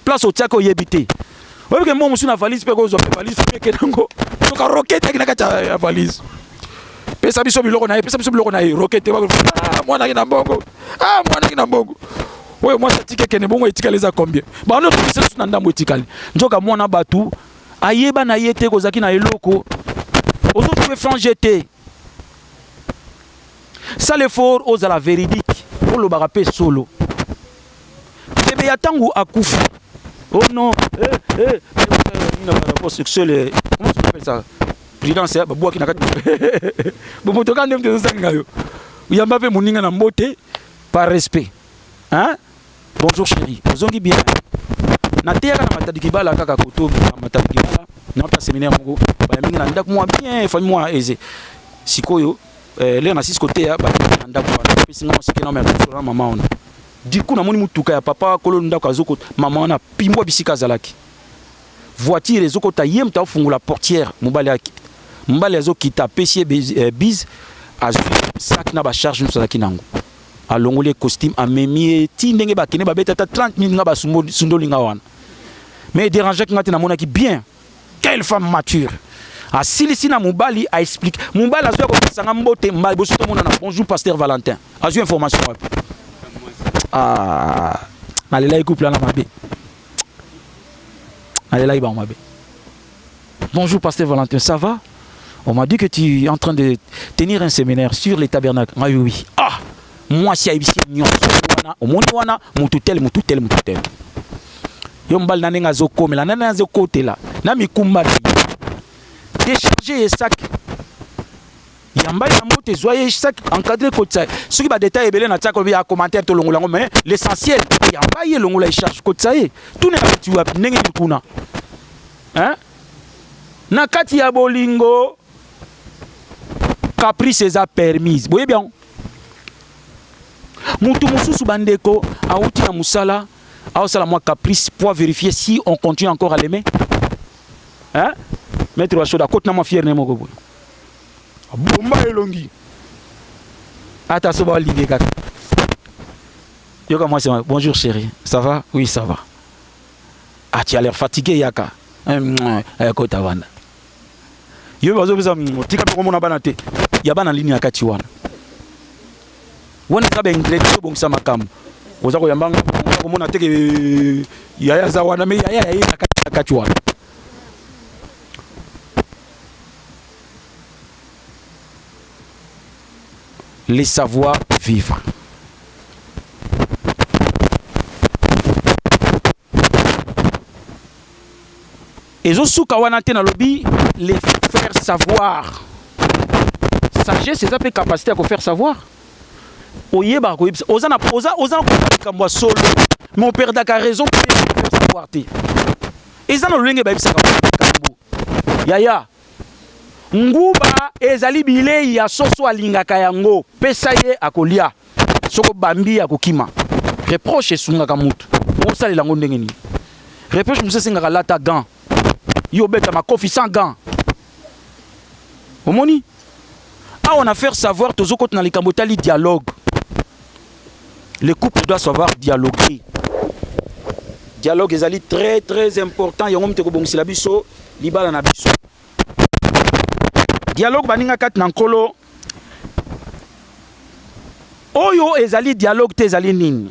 place otiaki oyebi te. Oyebi ke mbongo mosusu na valise mpe kozwa mpe valise mpe ekendango soka roquette aki na kati ya valise. Pesa biso biloko na ye, pesa biso biloko na ye, roquette. Mwana aki na mbongo, ah, mwana aki na mbongo oyo mwasi atiki ekende, bongo etikali eza combien? Bando tokisa biso na ndambo etikali. Nzoka mwana bato ayeba na ye te kozalaki na eloko. Ozojouer franc te. Sala effort ozala véridique, olobaka mpe solo. Bebe ya ntango akufi, oh non, eh, eh, rapport sexuel, comment on appelle ça, prudence, babwaki na kati bomoto kaka nde moto ezosanga yo. Yamba mpe moninga na mbote par respect, hein? Bonjour chéri, ozongi bien? Nateyaka na Matadi Kibala, kaka koto na Matadi Kibala, na mpe séminaire moko. Bayambi na ndako mwa bien, famille mwa aisé. Sikoyo lere na sisi koteya, bayambi na ndako wana, apesi nga masike na na mama wana. Du coup namoni mutuka ya papa kolo ndako azoko, mama wana pimbwa bisika azalaki. Voiture ezokota, ye moto afungola portière, mobali akita. Mobali azokita, apesi ye bise, azwi sac na bacharge nyonso azalaki nango. Alongoli ye costume, amemi ye ti ndenge bakende babeta ata 30 minutes nga basundoli nga wana. Mais dérangeaki nga te, namonaki bien. Quelle femme mature! Asilisi na mobali, a explique. Mobali azwi akopesa nga mbote, mbali boso tomonana. Bonjour pasteur Valentin. Azwi information wapi? Ah, nalelaki couple wana mabe. Nalelaki bango mabe. Bonjour pasteur Valentin, ça va? On m'a dit que tu es en train de tenir un séminaire sur les tabernacles. Ah oui, oui. Ah! Mwasi ayebisi nyonso wana, omoni wana, mutu tel, mutu tel, mutu tel. Yo mobali na ndenge azokomela, na ndenge azokotela, na mikumba na ye. Décharger ye sac. Yamba ye na mbote, zwa ye sac, encadré kotisa ye. Soki ba détail ebele na tiaka ya commentaire tolongola yango, mais l'essentiel, yamba ye longola ye charge kotisa ye. Tuna ya batu wapi, ndenge nini kuna? Hein? Na kati ya bolingo, caprice eza permise. Boyebi yango? Mutu mosusu bandeko awuti na mosala, aosala mwa caprice pour vérifier si on continue encore à l'aimer. Hein? Maître Washoda, akoti na mwa fier ne moko boye. Bomba elongi. Ata so balingi kaka. Yoka mwasi, bonjour chérie, ça va? Oui, ça va. Ah, tu as l'air fatigué yaka. Kota wana. Yo bazopesa tika mpe komona bana te. Ya bana lini ya kati wana. Wana eza ba ingrédients obongisa makambo. Oza koyamba nga komona te ke yaya aza wana, mais yaya yaye na kati, na kati wana. Le savoir vivre. Ezosuka wana te, nalobi les faire savoir. Sagesse eza mpe capacité ya kofaire savoir. Oyebaka koyebisa, oza na oza oza na likambo ya solo, mais operdaka raison mpo oyeba kofaire savoir te. Eza na lolenge bayebisaka makambo. Yaya, nguba ezali bilei ya soso, alingaka yango, pesa ye akolia. Soko bambi akokima. Reproche esungaka mutu. Osalela yango ndenge nini? Reproche mosusu esengaka lata gant. Yo obeta makofi sans gant. Omoni? Awa na faire savoir tozokota na likambo etali dialogue. Le couple doit savoir dialoguer. Dialogue ezali très très important, yango moto ekobongisela biso libala na biso. Dialogue baninga kati na nkolo, oyo ezali dialogue te ezali nini?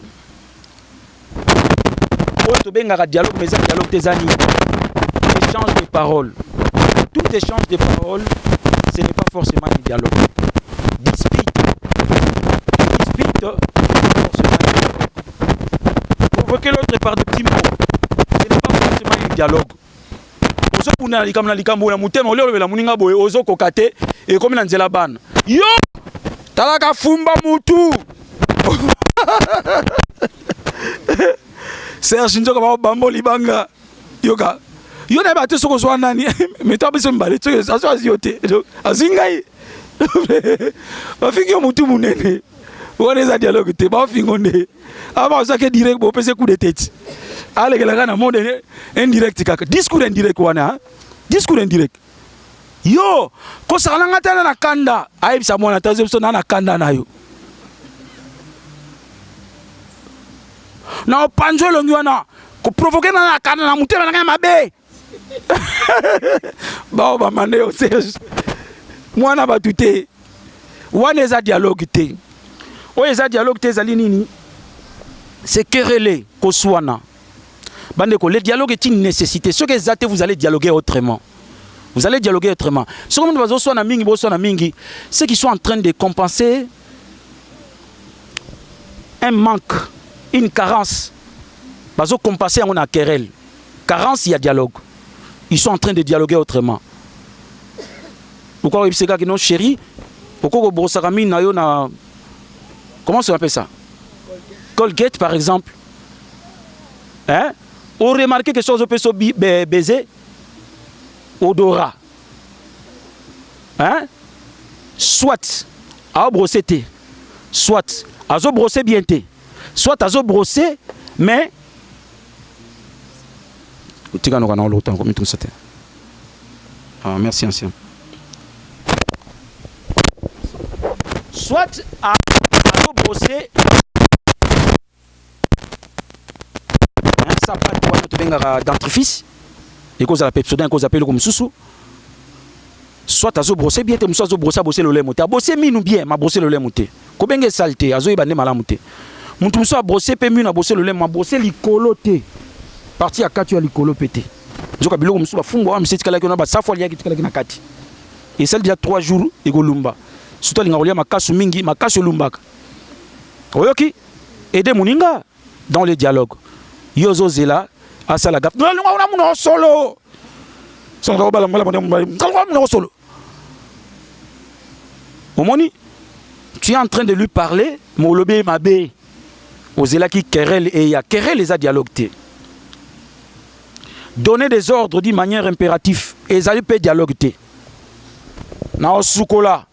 Oyo tobengaka dialogue mais eza dialogue te eza nini? Échange de paroles. Tout échange de paroles, ce n'est pas forcément un dialogue. Dispute. Dispute, forcément un dialogue. Provoquer l'autre par des petits mots, ce n'est pas forcément un dialogue. Ozobunda na likambo na likambo na motema, olie olobela moninga boye, ozokoka te, ekomi na nzela bana. Yo talaka fumba mutu. Serge Nzoka ba bambo libanga. Yoka. Yo na ba te soko zwa nani? Mais toi biso mbale soki azo azwi yo te. Azwi ngai. Bafingi yo mutu munene. Wana eza dialogue te, bafingo nde. Aba azwaki direct bopesa coup de tête. Alekelaka na monde indirect kaka. Discours indirect wana. Discours indirect. Yo kosaka na ngai tana na kanda, ayebisa mwana ta biso na na kanda na yo. Na opanzo elongi wana koprovoke na na kanda na motema na ngai mabe. Bao bamande yo Serge. Mwana bato te. Wana eza dialogue te. Oyo eza dialogue te ezali nini? C'est quereller, koswana. Bandeko, le dialogue est une nécessité. Ce que eza te, vous allez dialoguer autrement. Vous allez dialoguer autrement. Ce que nous bazoswana mingi, boswana mingi, ceux qui sont en train de compenser un manque, une carence, bazo compenser yango na querelle. Carence, il y a dialogue. Ils sont en train de dialoguer autrement. Pourquoi oyebisi kaka non chérie, pourquoi kobrosaka mine na yo na comment on appelle ça? Colgate par exemple. Hein? On remarque que soki ozopesa baiser odorat. Hein? Soit aobrosser te, soit azobrosser bien te, soit azobrosser mais Tika noka na olota komitungisa te. Ah, merci ancien. Soit azobrose sapatu wana tobengaka dentrifice, ekozala pepsodent, ekozala mpe eloko mosusu. Soit azobrose bien te, mosusu azobrose, abose lolemo te, abose minu bien, mabrose lolemo te, kobenga esali te, azoyeba nde malamu te. Moto mosusu abrose mpe minu, abose lolemo, abrose likolo te, partie ya kati ya likolo mpe te. Nzoka biloko mosusu, bafumbwa wana mosusu etikalaki wana, basafu aliaki etikalaki na kati, esali déjà 3 jours, ekolumba. Surtout alinga kolia makasu mingi, makasu elumbaka. Oyoki aide moninga dans le dialogue. Yo ozozela asala gaffe, nalonga kuna munoko solo, munoko solo. Omoni, tu es en train de lui parler, mais olobi mabe, ozelaki querelle. Eya querelle eza dialogue te. Donner des ordres d'une manière impérative ezali mpe dialogue te. Na osukola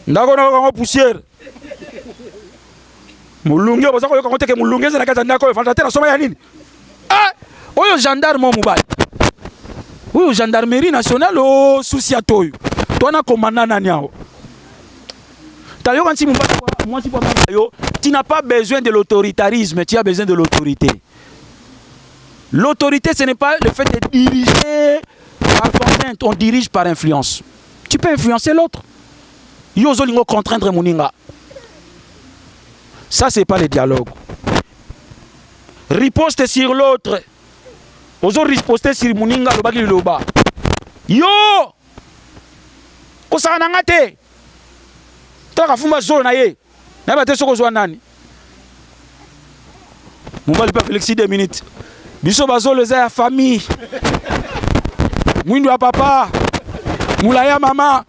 ndako, nayoka yango poussière, molungi oyo boza koyoka yango teke, molungi eza na kati ya ndako oyo. Ventilateur asoma ya nini? Ah, oyo gendarme oyo mobali oyo, gendarmerie nationale o susi ya toyo to na commandant nani awa. Tayoka nti mobali, mwasi po abanga yo, tu n'as pas besoin de l'autoritarisme, tu as besoin de l'autorité. L'autorité, ce n'est pas le fait de diriger par contrainte, on dirige par influence. Tu peux influencer l'autre. Yo ozolingo contraindre moninga, ça, c'est pas le dialogue. Riposte sur l'autre, ozo riposte sur moninga, alobaki liloba, yo kosaka na nga te, talaka fumba zolo na ye, nayeba te soki ozwa nani. Mobali mpe Félix, 2 minutes, biso bazolo eza ya famille, mwindu ya papa, molai ya mama.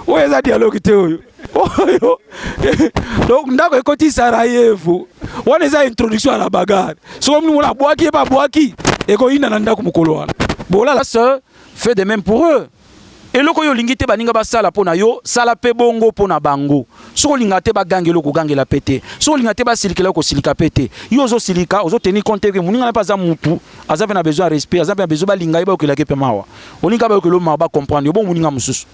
Oyo eza dialogue te oyo. Oyo donc ndako ekoti Sarajevo, wana eza introduction ya la bagarre. Soki omoni mona abwaki ye, babwaki, ekoyinda na ndako mokolo wana bolala. Se fait de même pour eux. Eloko oyo olingi te baninga basala mpo na yo, sala mpe bongo mpo na bango. Soki olinga te baganga eloko, ogangela mpe te. Soki olinga te basilikela yo, kosilika mpe te. Yo ozosilika, ozotenir compte ke moninga na mpe aza mutu, aza mpe na besoin ya respect, aza mpe na besoin balinga ye, bayokelaki mpe mawa. Olinga bayokela yo mawa, bacomprendre yo bongo. Moninga mosusu,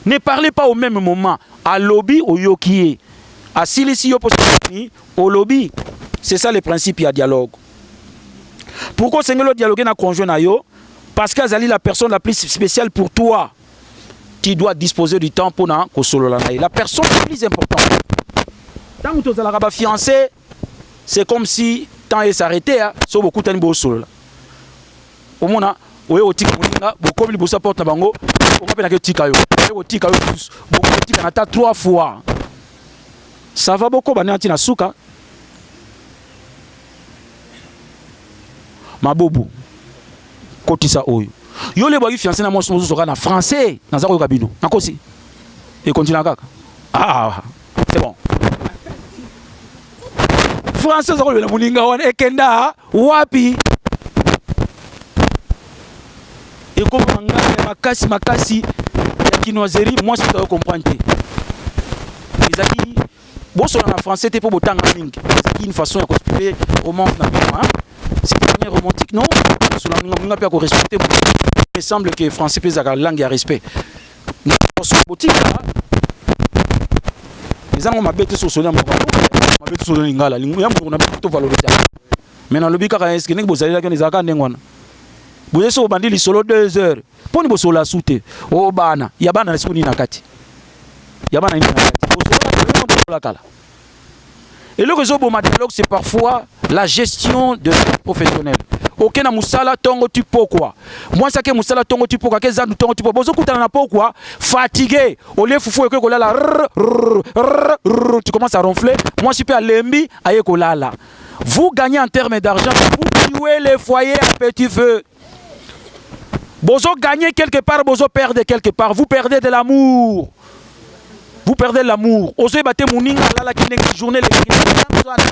ne parlez pas au même moment. Alobi, oyoki ye, asilisi, yo mpo olobi. C'est ça le principe ya dialogue. Pourquoi osengeli odialogue na conjoint na yo? Parce que azali la personne la plus spéciale pour toi. Tu dois disposer du temps mpona kosolola na ye, la personne la plus importante. Ntango tozalaka bafiancé, c'est comme si temps esarrêté. So bokutani, bosolola, omona oye kotika moninga, bokomi liboso ya porte na bango, onga mpe nake tika yo, oye kotika yo lisusu, bokotika na ta trois fois, ça va, bokoba nde ntina suka. Mabobo kotisa oyo yo lebwaki fiancé na mwasi mosusu kaka na français. Naza koyoka bino, nakosi, ekontinua kaka. Ah, c'est bon, français oza kolobela moninga wana ekenda wapi? Ekoma ngai ya makasi makasi ya kinoiserie, mwasi moto ayo comprendre te. Ezali bosola na français te mpo botanga mingi, ezalaki une façon ya koexpliquer romance na bino, hein? C'est une manière romantique, non? Bosola moninga mpe ya korespecte. Il me semble que français mpe ezalaka langue ya respect. Botika eza nango mabe te. Sosoli ya moko mabe te, sosoli lingala ya monoko na biso, tovaloriser. Mais nalobi kaka, eske ndenge bozalelaki wana ezalaka ndenge wana? Boye soki obandi lisolo 2 heures, mponi bosolola su te? O bana ya bana na siko nini na kati ya bana, nini na kati? Bosolola kala. Eloko ezoboma dialogue, c'est parfois la gestion de vie professionnelle. Oke na mosala ntongo ti pokwa, mwasi ake mosala ntongo ti pokwa, ake zandu ntongo ti pokwa, bozokutana na pokwa fatigué, olie fufu, ekoki kolala, tu commences à ronfler, mwasi mpe alembi, aye kolala. Vous gagnez en termes d'argent, vous tuez les foyers à petit feu. Bozo gagner quelque part, bozo perdre quelque part. Vous perdez de l'amour. Vous perdez l'amour. Ozo bate muninga lala ki ndenge journée le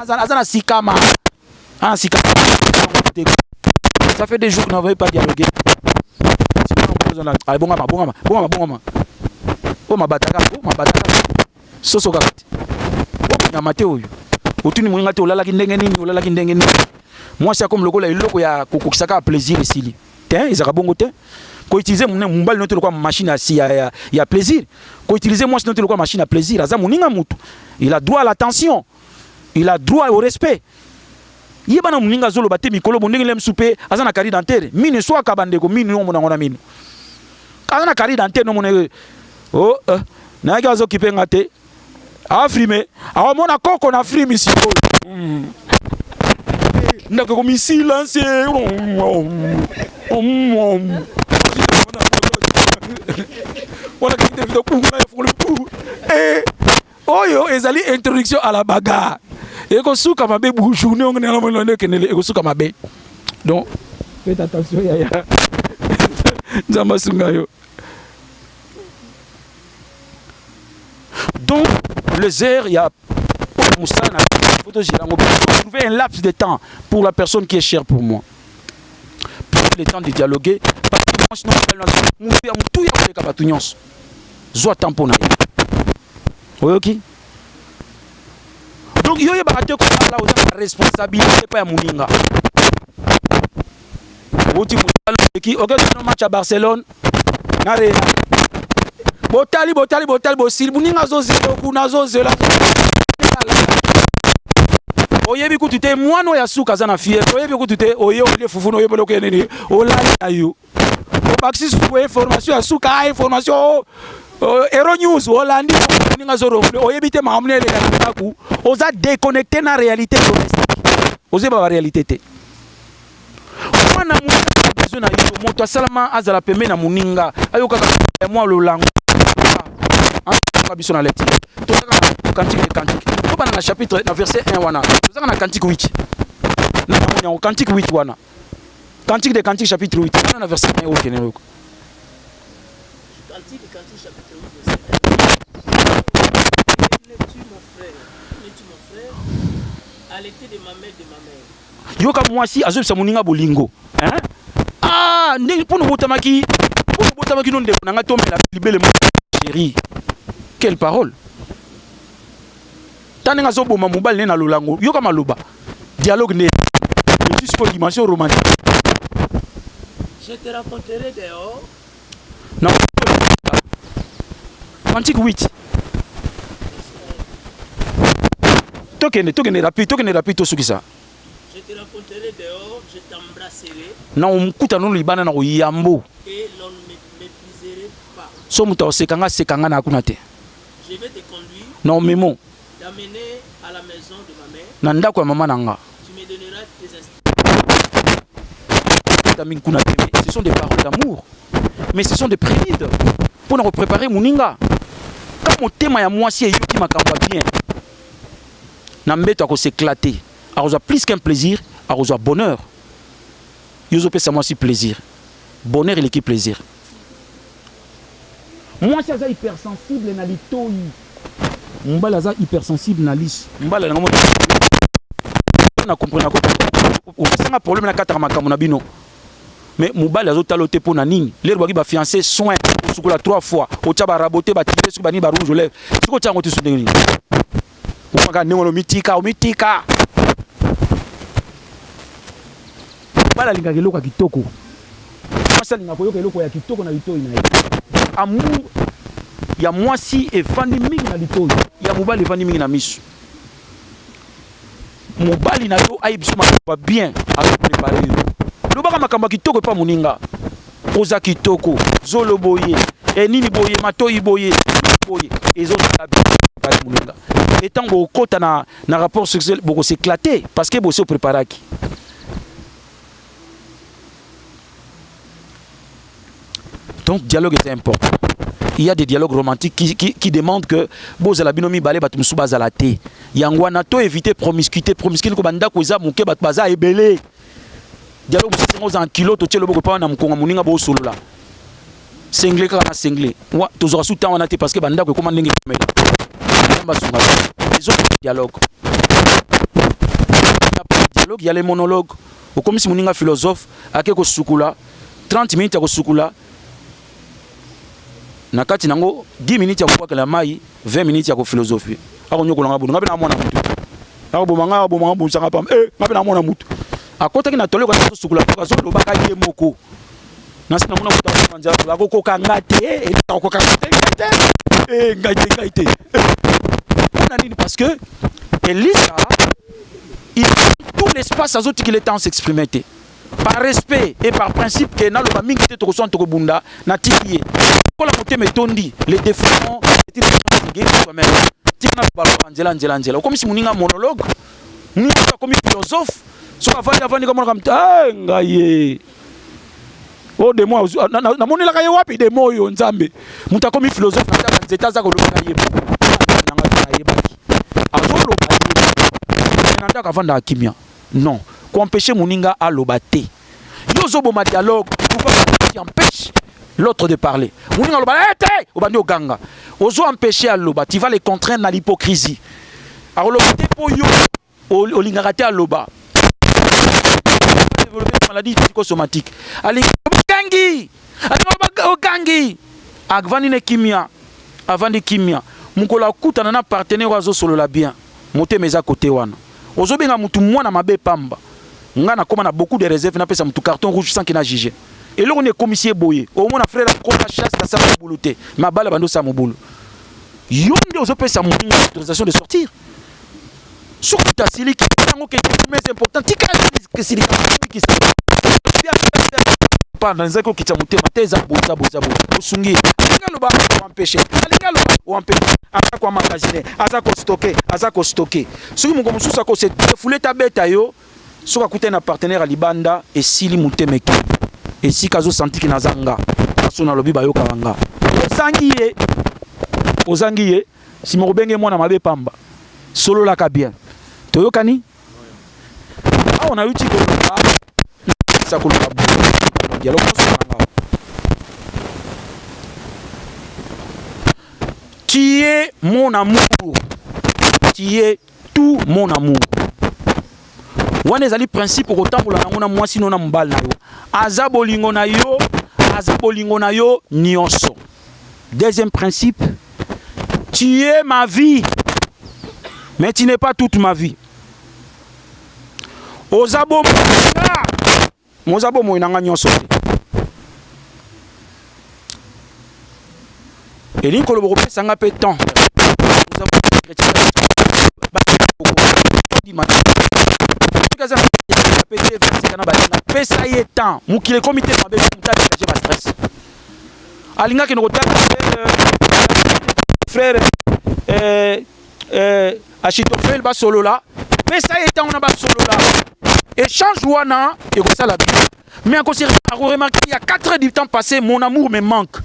aza na sikama. Ah sikama. Ça fait des jours que nous n'avons pas dialogué. Allez, bongama, bongama, bongama, bongama. Oh mabataka, oh mabataka. Soso kaka. Nyama te oyo. Otuni moninga te olalaki ndenge nini, olalaki ndenge nini. Mwasi akomi lokola eloko ya kokokisa kaka plaisir esili. Te, ezalaka bongo te. Ko utiliser mobali no te lokola machine ya, ya, ya plaisir. Ko utiliser mwasi no te lokola machine ya plaisir. Aza moninga mutu. Il a droit à l'attention. Il a droit au respect. Yeba na moninga azoloba te mikolo bo ndenge lemsu mpe aza na carie dentaire. Minu eswaka bandeko, minu omona yango na minu. Aza na carie dentaire no mona oh, eh, nayaki azokipe nga te. Afrime, aomona koko na frimi sikoyo. Ndako ekomi silence. Wana kaki te eh, oyo ezali introduction à la bagarre. Ekosuka mabe journée ongo ndenge namoni ekendele ekosuka mabe. Donc faites attention yaya. Nzambe asunga yo. Donc les heures ya mosala na faut tozela yango trouver un laps de temps pour la personne qui est chère pour moi. Prendre le temps de dialoguer parce que moi sinon motu ya motuya koleka bato nyonso. Zwa temps mpo na ye. Oyoki? Donc yo oyebaka te kobala oza na responsabilité epai ya moninga. Outi mosala oleki okende no match ya Barcelone na Real. Botali botali botali bosili moninga azozela kuna azozela oyebi kutu te mwana oyo ya suka aza na fièvre oyebi kutu te oye olie fufu na oyebi eloko ya nini olali na yo obakisi susu boye information ya suka ah, information oh, oh, Hero News olandi moninga azoronfle oyebi te makambo nini eleka na ndako oza déconnecté na réalité domestique ozoyeba ba réalité te mwana moninga besoin na yo moto asalama azala pembeni na moninga ayokaka ya mwa lolango aka biso na lecture tozaka na cantique de cantique tobanda na chapitre na verset 1 wana tozaka na cantique 8 na namoni yango cantique 8 wana cantique de cantique chapitre 8 wana na verset 1 okende yoka Cantique de cantique chapitre 8 verset 1. N'es-tu mon frère? N'es-tu mon frère? Allaité de ma mère de ma mère. Yoka mwasi azobisa moninga bolingo hein? Ah, ndenge mpo nobotamaki mpo nobotamaki no ndeko na ngai tomela libele moko chérie. Quelle parole! Ta ndenge azoboma mobali ne na lolango. Yoka maloba. Dialogue nde jusqu'aux dimension romantique. Je te raconterai dehors. Na Cantique 8. Tokende, tokende rapide, tokende rapide tosukisa. Je te raconterai dehors, je t'embrasserai. Na omkuta nono libanda na koyambo. Et l'on ne me mépriserait pas. So moto akoseka nga aseka nga na kuna te. Je vais te conduire. Na omemo. T'amener à la maison de ma mère. Na ndako ya mama na nga. Tu me donneras tes mingi kuna te mais ce sont des paroles d'amour mais ce sont des préludes mpo na kopréparer moninga ka motema ya mwasi eyoki makambo ya bien na mbeto akos'éclater akozwa plus qu'un plaisir akozwa bonheur yo ozopesa mwasi plaisir bonheur eleki plaisir mwasi aza hypersensible na litoi mobali aza hypersensible na liso mobali alinga mo na comprendre opesanga problème na kataka makambo na bino mais mobali azotala te mpo na nini lero baki bafiancé soin osukola trois fois otya barabote batire soki banini barouge olève soki otya yango te so ndenge nini okomaka ndenge wana omitika omitika mobali alingaka eloko ya kitoko mwasi alingaka koyoka eloko ya kitoko na litoi na ye amour ya mwasi efandi mingi na litoi ya mobali efandi mingi na miso mobali na yo ayebi biso makambo ya bien azoprépare yo lobaka makambo ya kitoko epa moninga oza kitoko zolo boye e nini boye matoi boye boye ezosala bien moninga et ntango bokokota na, na rapport sexuel bokos'éclater parce que bosi opreparaki donc dialogue est important il y a des dialogues romantiques qui demandent que bozala bino mibale bato mosusu bazala te yango wana to éviter promiscuité promiscuité ko bandako eza moke bato baza ebele dialogue mosusu yango oza kilo totie loboko epai na mokongo moninga bosolola sengle kaka na sengle tozwaka su temps wana te parce que bandako ekóma ndenge ekomela nzambe asunga les autres dialogue dialogue ya les monologues okomisi moninga philosophe ake kosukula 30 minutes ya kosukula na kati nango 10 minutes ya kobwakela mai 20 minutes ya kophilosophe. Akonyokola nga bono, nga mpe na mwana mutu. Akoboma nga, akoboma nga, bomisa nga pamba. Eh, nga mpe na mwana mutu. Akotaki na toilette kasi azosukola mpo azolobaka ye moko. Nasi namona moto akoma nzela akokoka nga te, akokoka nga te, ngai te. Eh, ngai te, ngai te. Mpo na nini? Parce que Elisa, il tout l'espace azotikela temps s'exprimer te. Par respect et par principe que naloba mingi te, tokoswana, tokobunda, natiki ye. Lokola motema etondi, le défoulement toi-même. Tika naloba loba nzela nzela nzela. Okomisi moninga monologue, moninga akomi philosophe. Soki avandi avandi kamonaka moto, ah, ngai ye. O demo namonelaka ye wapi demo oyo Nzambe. Moto akomi philosophe na kaka nzete aza kolobaka ye moko. Nanga nayebaki. Azoloba ye. Na ndako avandaka kimia. Non, ko empêcher moninga aloba te. Yo ozoboma dialogue, pourquoi tu empêches l'autre de parler? Moninga aloba eh te, obandi oganga. Ozo empêcher aloba, tu vas les contraindre na l'hypocrisie. Akoloba te po yo olingaka te aloba. Développer maladie psychosomatique. Alingi ogangi. Alingi ogangi. Avandi ne kimia. Avandi kimia. Mokolo akutana na partenaire oyo azosolola bien. Motema eza kote wana. Ozobenga mutu mwana mabe pamba. Nga nakoma na beaucoup de réserve, napesa mutu carton rouge sans que na juge. Eloko ni ekomisi ye boye. Omona frère akoma chasse asala mobulu te. Mais abala bando sa mobulu. Yo nde ozopesa moninga autorisation de sortir. Soki moto asiliki yango ke mais important, tika silika bikisa. Panda nzaki kokitisa motema te, eza boye, eza boye, eza boye. Osungi ye. Alingi aloba, oempêche. Alingi aloba, oempêche. Aza koemmagasiner, aza kostocker, aza kostocker. Soki moko mosusu akose défouler tabeta yo, soki akutani na partenaire ya libanda, esili motema ekei. Esika azosanti ke naza nga. So nalobi bayokaka nga. Ozangi ye. Ozangi ye. Sima kobenge mwana mabe pamba. Sololaka bien. Toyokani? Awa nayuti koloba, nakisa koloba boye. Dialogue nyonso na nga. Tu es mon amour. Tu es tout mon amour. Wana ezali principe okotambola nango na mwasi no na mobali na yo. Aza bolingo na yo, aza bolingo na yo nyonso. Deuxième principe, tu es ma vie, mais tu n'es pas toute ma vie. Oza bomoi na nga, oza bomoi na nga nyonso te. Elingi koloba kopesa nga mpe temps. Pesa ye temps. Mokili ekomi te mabe, moto adégage ba stress. Alingaki na kotala frère Achitophel basolola, pesa ye ntango na basolola, échange wana ekosala bien. Mais akoremarquer il y a 4 heures du temps passé, mon amour me manque.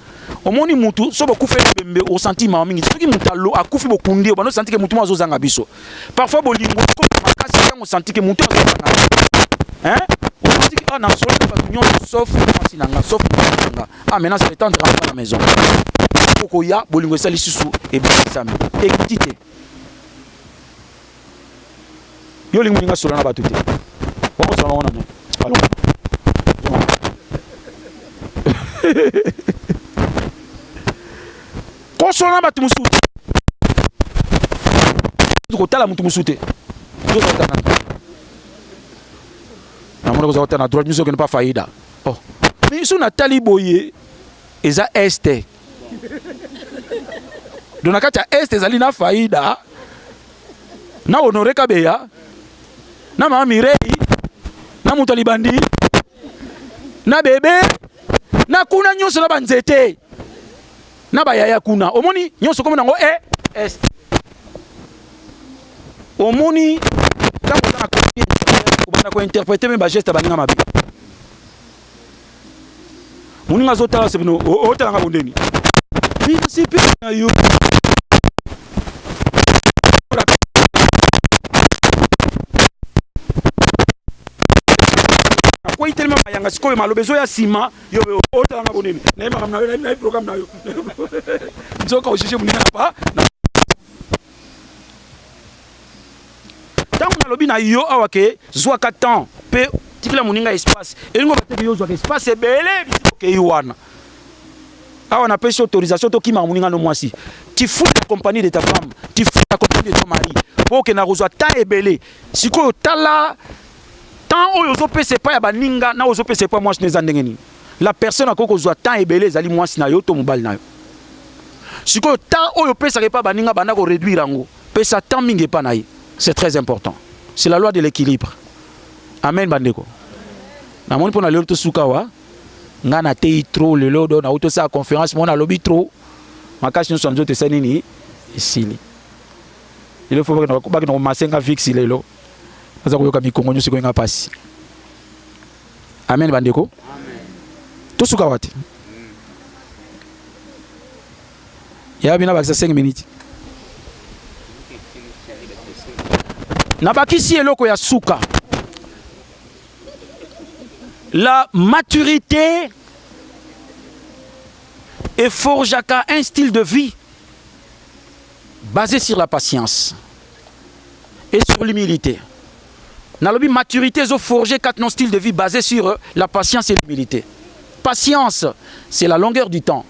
Omoni mutu so bokufeli bembe osanti mawa mingi. Soki mutu akufi bokundi yo, bano santi ke mutu azozanga biso. Parfois bolingo ekoma makasi ntango osanti ke mutu azozanga. Hein? Osanti ke ah na solo bato nyonso sauf mwasi na nga, sauf mwasi na nga. Ah maintenant c'est le temps de rentrer à la maison. Okoya bolingo esali susu ebebisami. Ekiti te. Yo olingi moninga solo na bato te. Wakosala wana ne. Allons. Kosola na bato mosusu te. Kotala moto mosusu te. Namoni kozala kotala na droite, miso okende pa faida. Oh. Mais so natali boye eza est. Donc na kati ya est ezali na faida na Honore Kabeya na mama Mireille na moto ya libandi na bebe na kuna nyonso na banzete na bayaya kuna omoni nyonso komi nango e est. Omoni ntango oza na conflit obanda kointerprete me bageste ya baninga mabe. Moninga azotala se bino otalanga bondeni minasipe na yo. Akwei telema mayanga sikoyo maloba ezoya nsima yo otalanga bonene naye makambo na yo naye programme na yo nzoka ojuge moninga na pa. Ntango nalobi na yo awa ke zwaka temps mpe tikela moninga espace, elingo bateke yo ozwaka espace ebele bisika okei wana. Awa napesi autorisation tokimaka moninga no mwasi. Tu fous la compagnie de ta femme, tu fous. ta copine de ton mari mpo okenda kozwa temps ebele. Sikoyo tala temps oyo ozopesa epai ya baninga na ozopesa epai mwasi na eza ndenge nini? La personne akoki kozwa temps ebele ezali mwasi na yo to mobali na yo. Sikoyo temps oyo opesaka epai baninga, banda ko réduire yango, pesa temps mingi epai na ye. C'est très important, c'est la loi de l'équilibre. Amen bandeko. Namoni mpo na lelo tosuka wa nga nateyi trop lelo, do nauti tosala conférence moko, nalobi trop makasi nyonso ya nzoto esali nini, esili. Lelo fo bakenda komase nga vixi lelo, naza koyoka mikongo nyonso ekoyenga mpasi. Amen bandeko, tosuka wa te ya bino bakisa 5 minutes. Nabakisi eloko ya suka: la maturité eforgeaka un style de vie basé sur la patience et sur l'humilité. Nalobi maturité ezoforger kati no style de vie basé sur la patience et l'humilité. Patience, c'est la longueur du temps.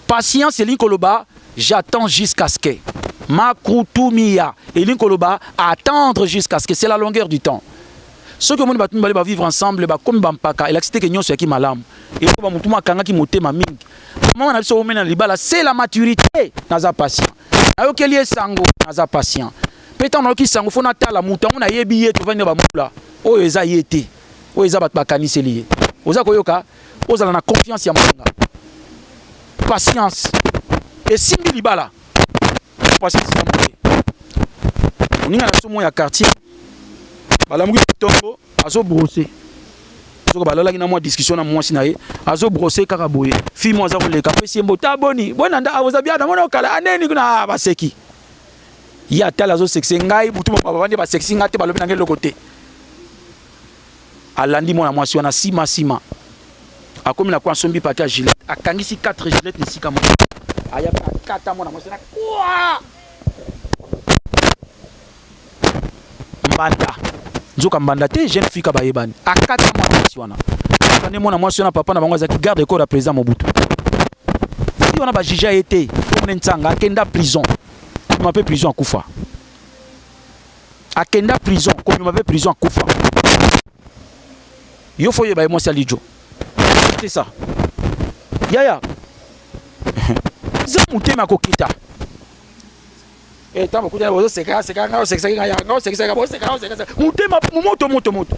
Patience elingi koloba j'attends jusqu'à ce que makrutumia, elingi koloba attendre jusqu'à ce que, c'est la longueur du temps. Soki omoni bato mibale bavivre ensemble, bakomi bampaka, elakisi te ke nyonso yaki malamu. Eloko bamotu mo akangaki motema mingi, mama na biso omena na libala, c'est la maturité. Naza patient, nayokeli ye sango, naza patient mpe ntango nayoki sango, fo natala moto yango, nayebi ye, tovandi na bamula oyo eza ye te, oyo eza bato bakaniseli ye. Oza koyoka, ozala na confiance ya moninga. Patience esimbi libala, patience eza moke. Moninga na biso moko ya quartier, balamuki ntongo, azobrosser, soki balalaki na mwa discussion na mwasi na ye, azobrosser kaka boye, fille mo aza koleka, apesi ye mbote: "Aboni bona nda oza bia, namoni okala aneni kuna." Baseki ye, atala, azosekise ngai butu bavandi, basekisi ngai te, balobi na ngai eloko te. Alandi mwana mwasi wana nsima nsima, akomi na kwa, asombi paquet ya Gillette, akangisi 4 Gillette na esika moko, aya mpe akata mwana mwasi na kwa mbanda. Nzoka mbanda te, jeune fille ka bayebani. Akata mwana mwasi wana nde mwana mwasi wana, papa na bango azalaki garde corps ya président Mobutu. Si wana bajuger ye te, omona ntsanga akenda prison, kobima mpe prison akufa. Akenda prison, kobima mpe prison akufa. Yo fo oyeba ye mwasi ya lijo, c'est ça yaya, za motema akokita. Ntango bakutana, bozoseka seka, nga osekisaki ngai, nga osekisaka, boseka, osekisa motema moto moto moto.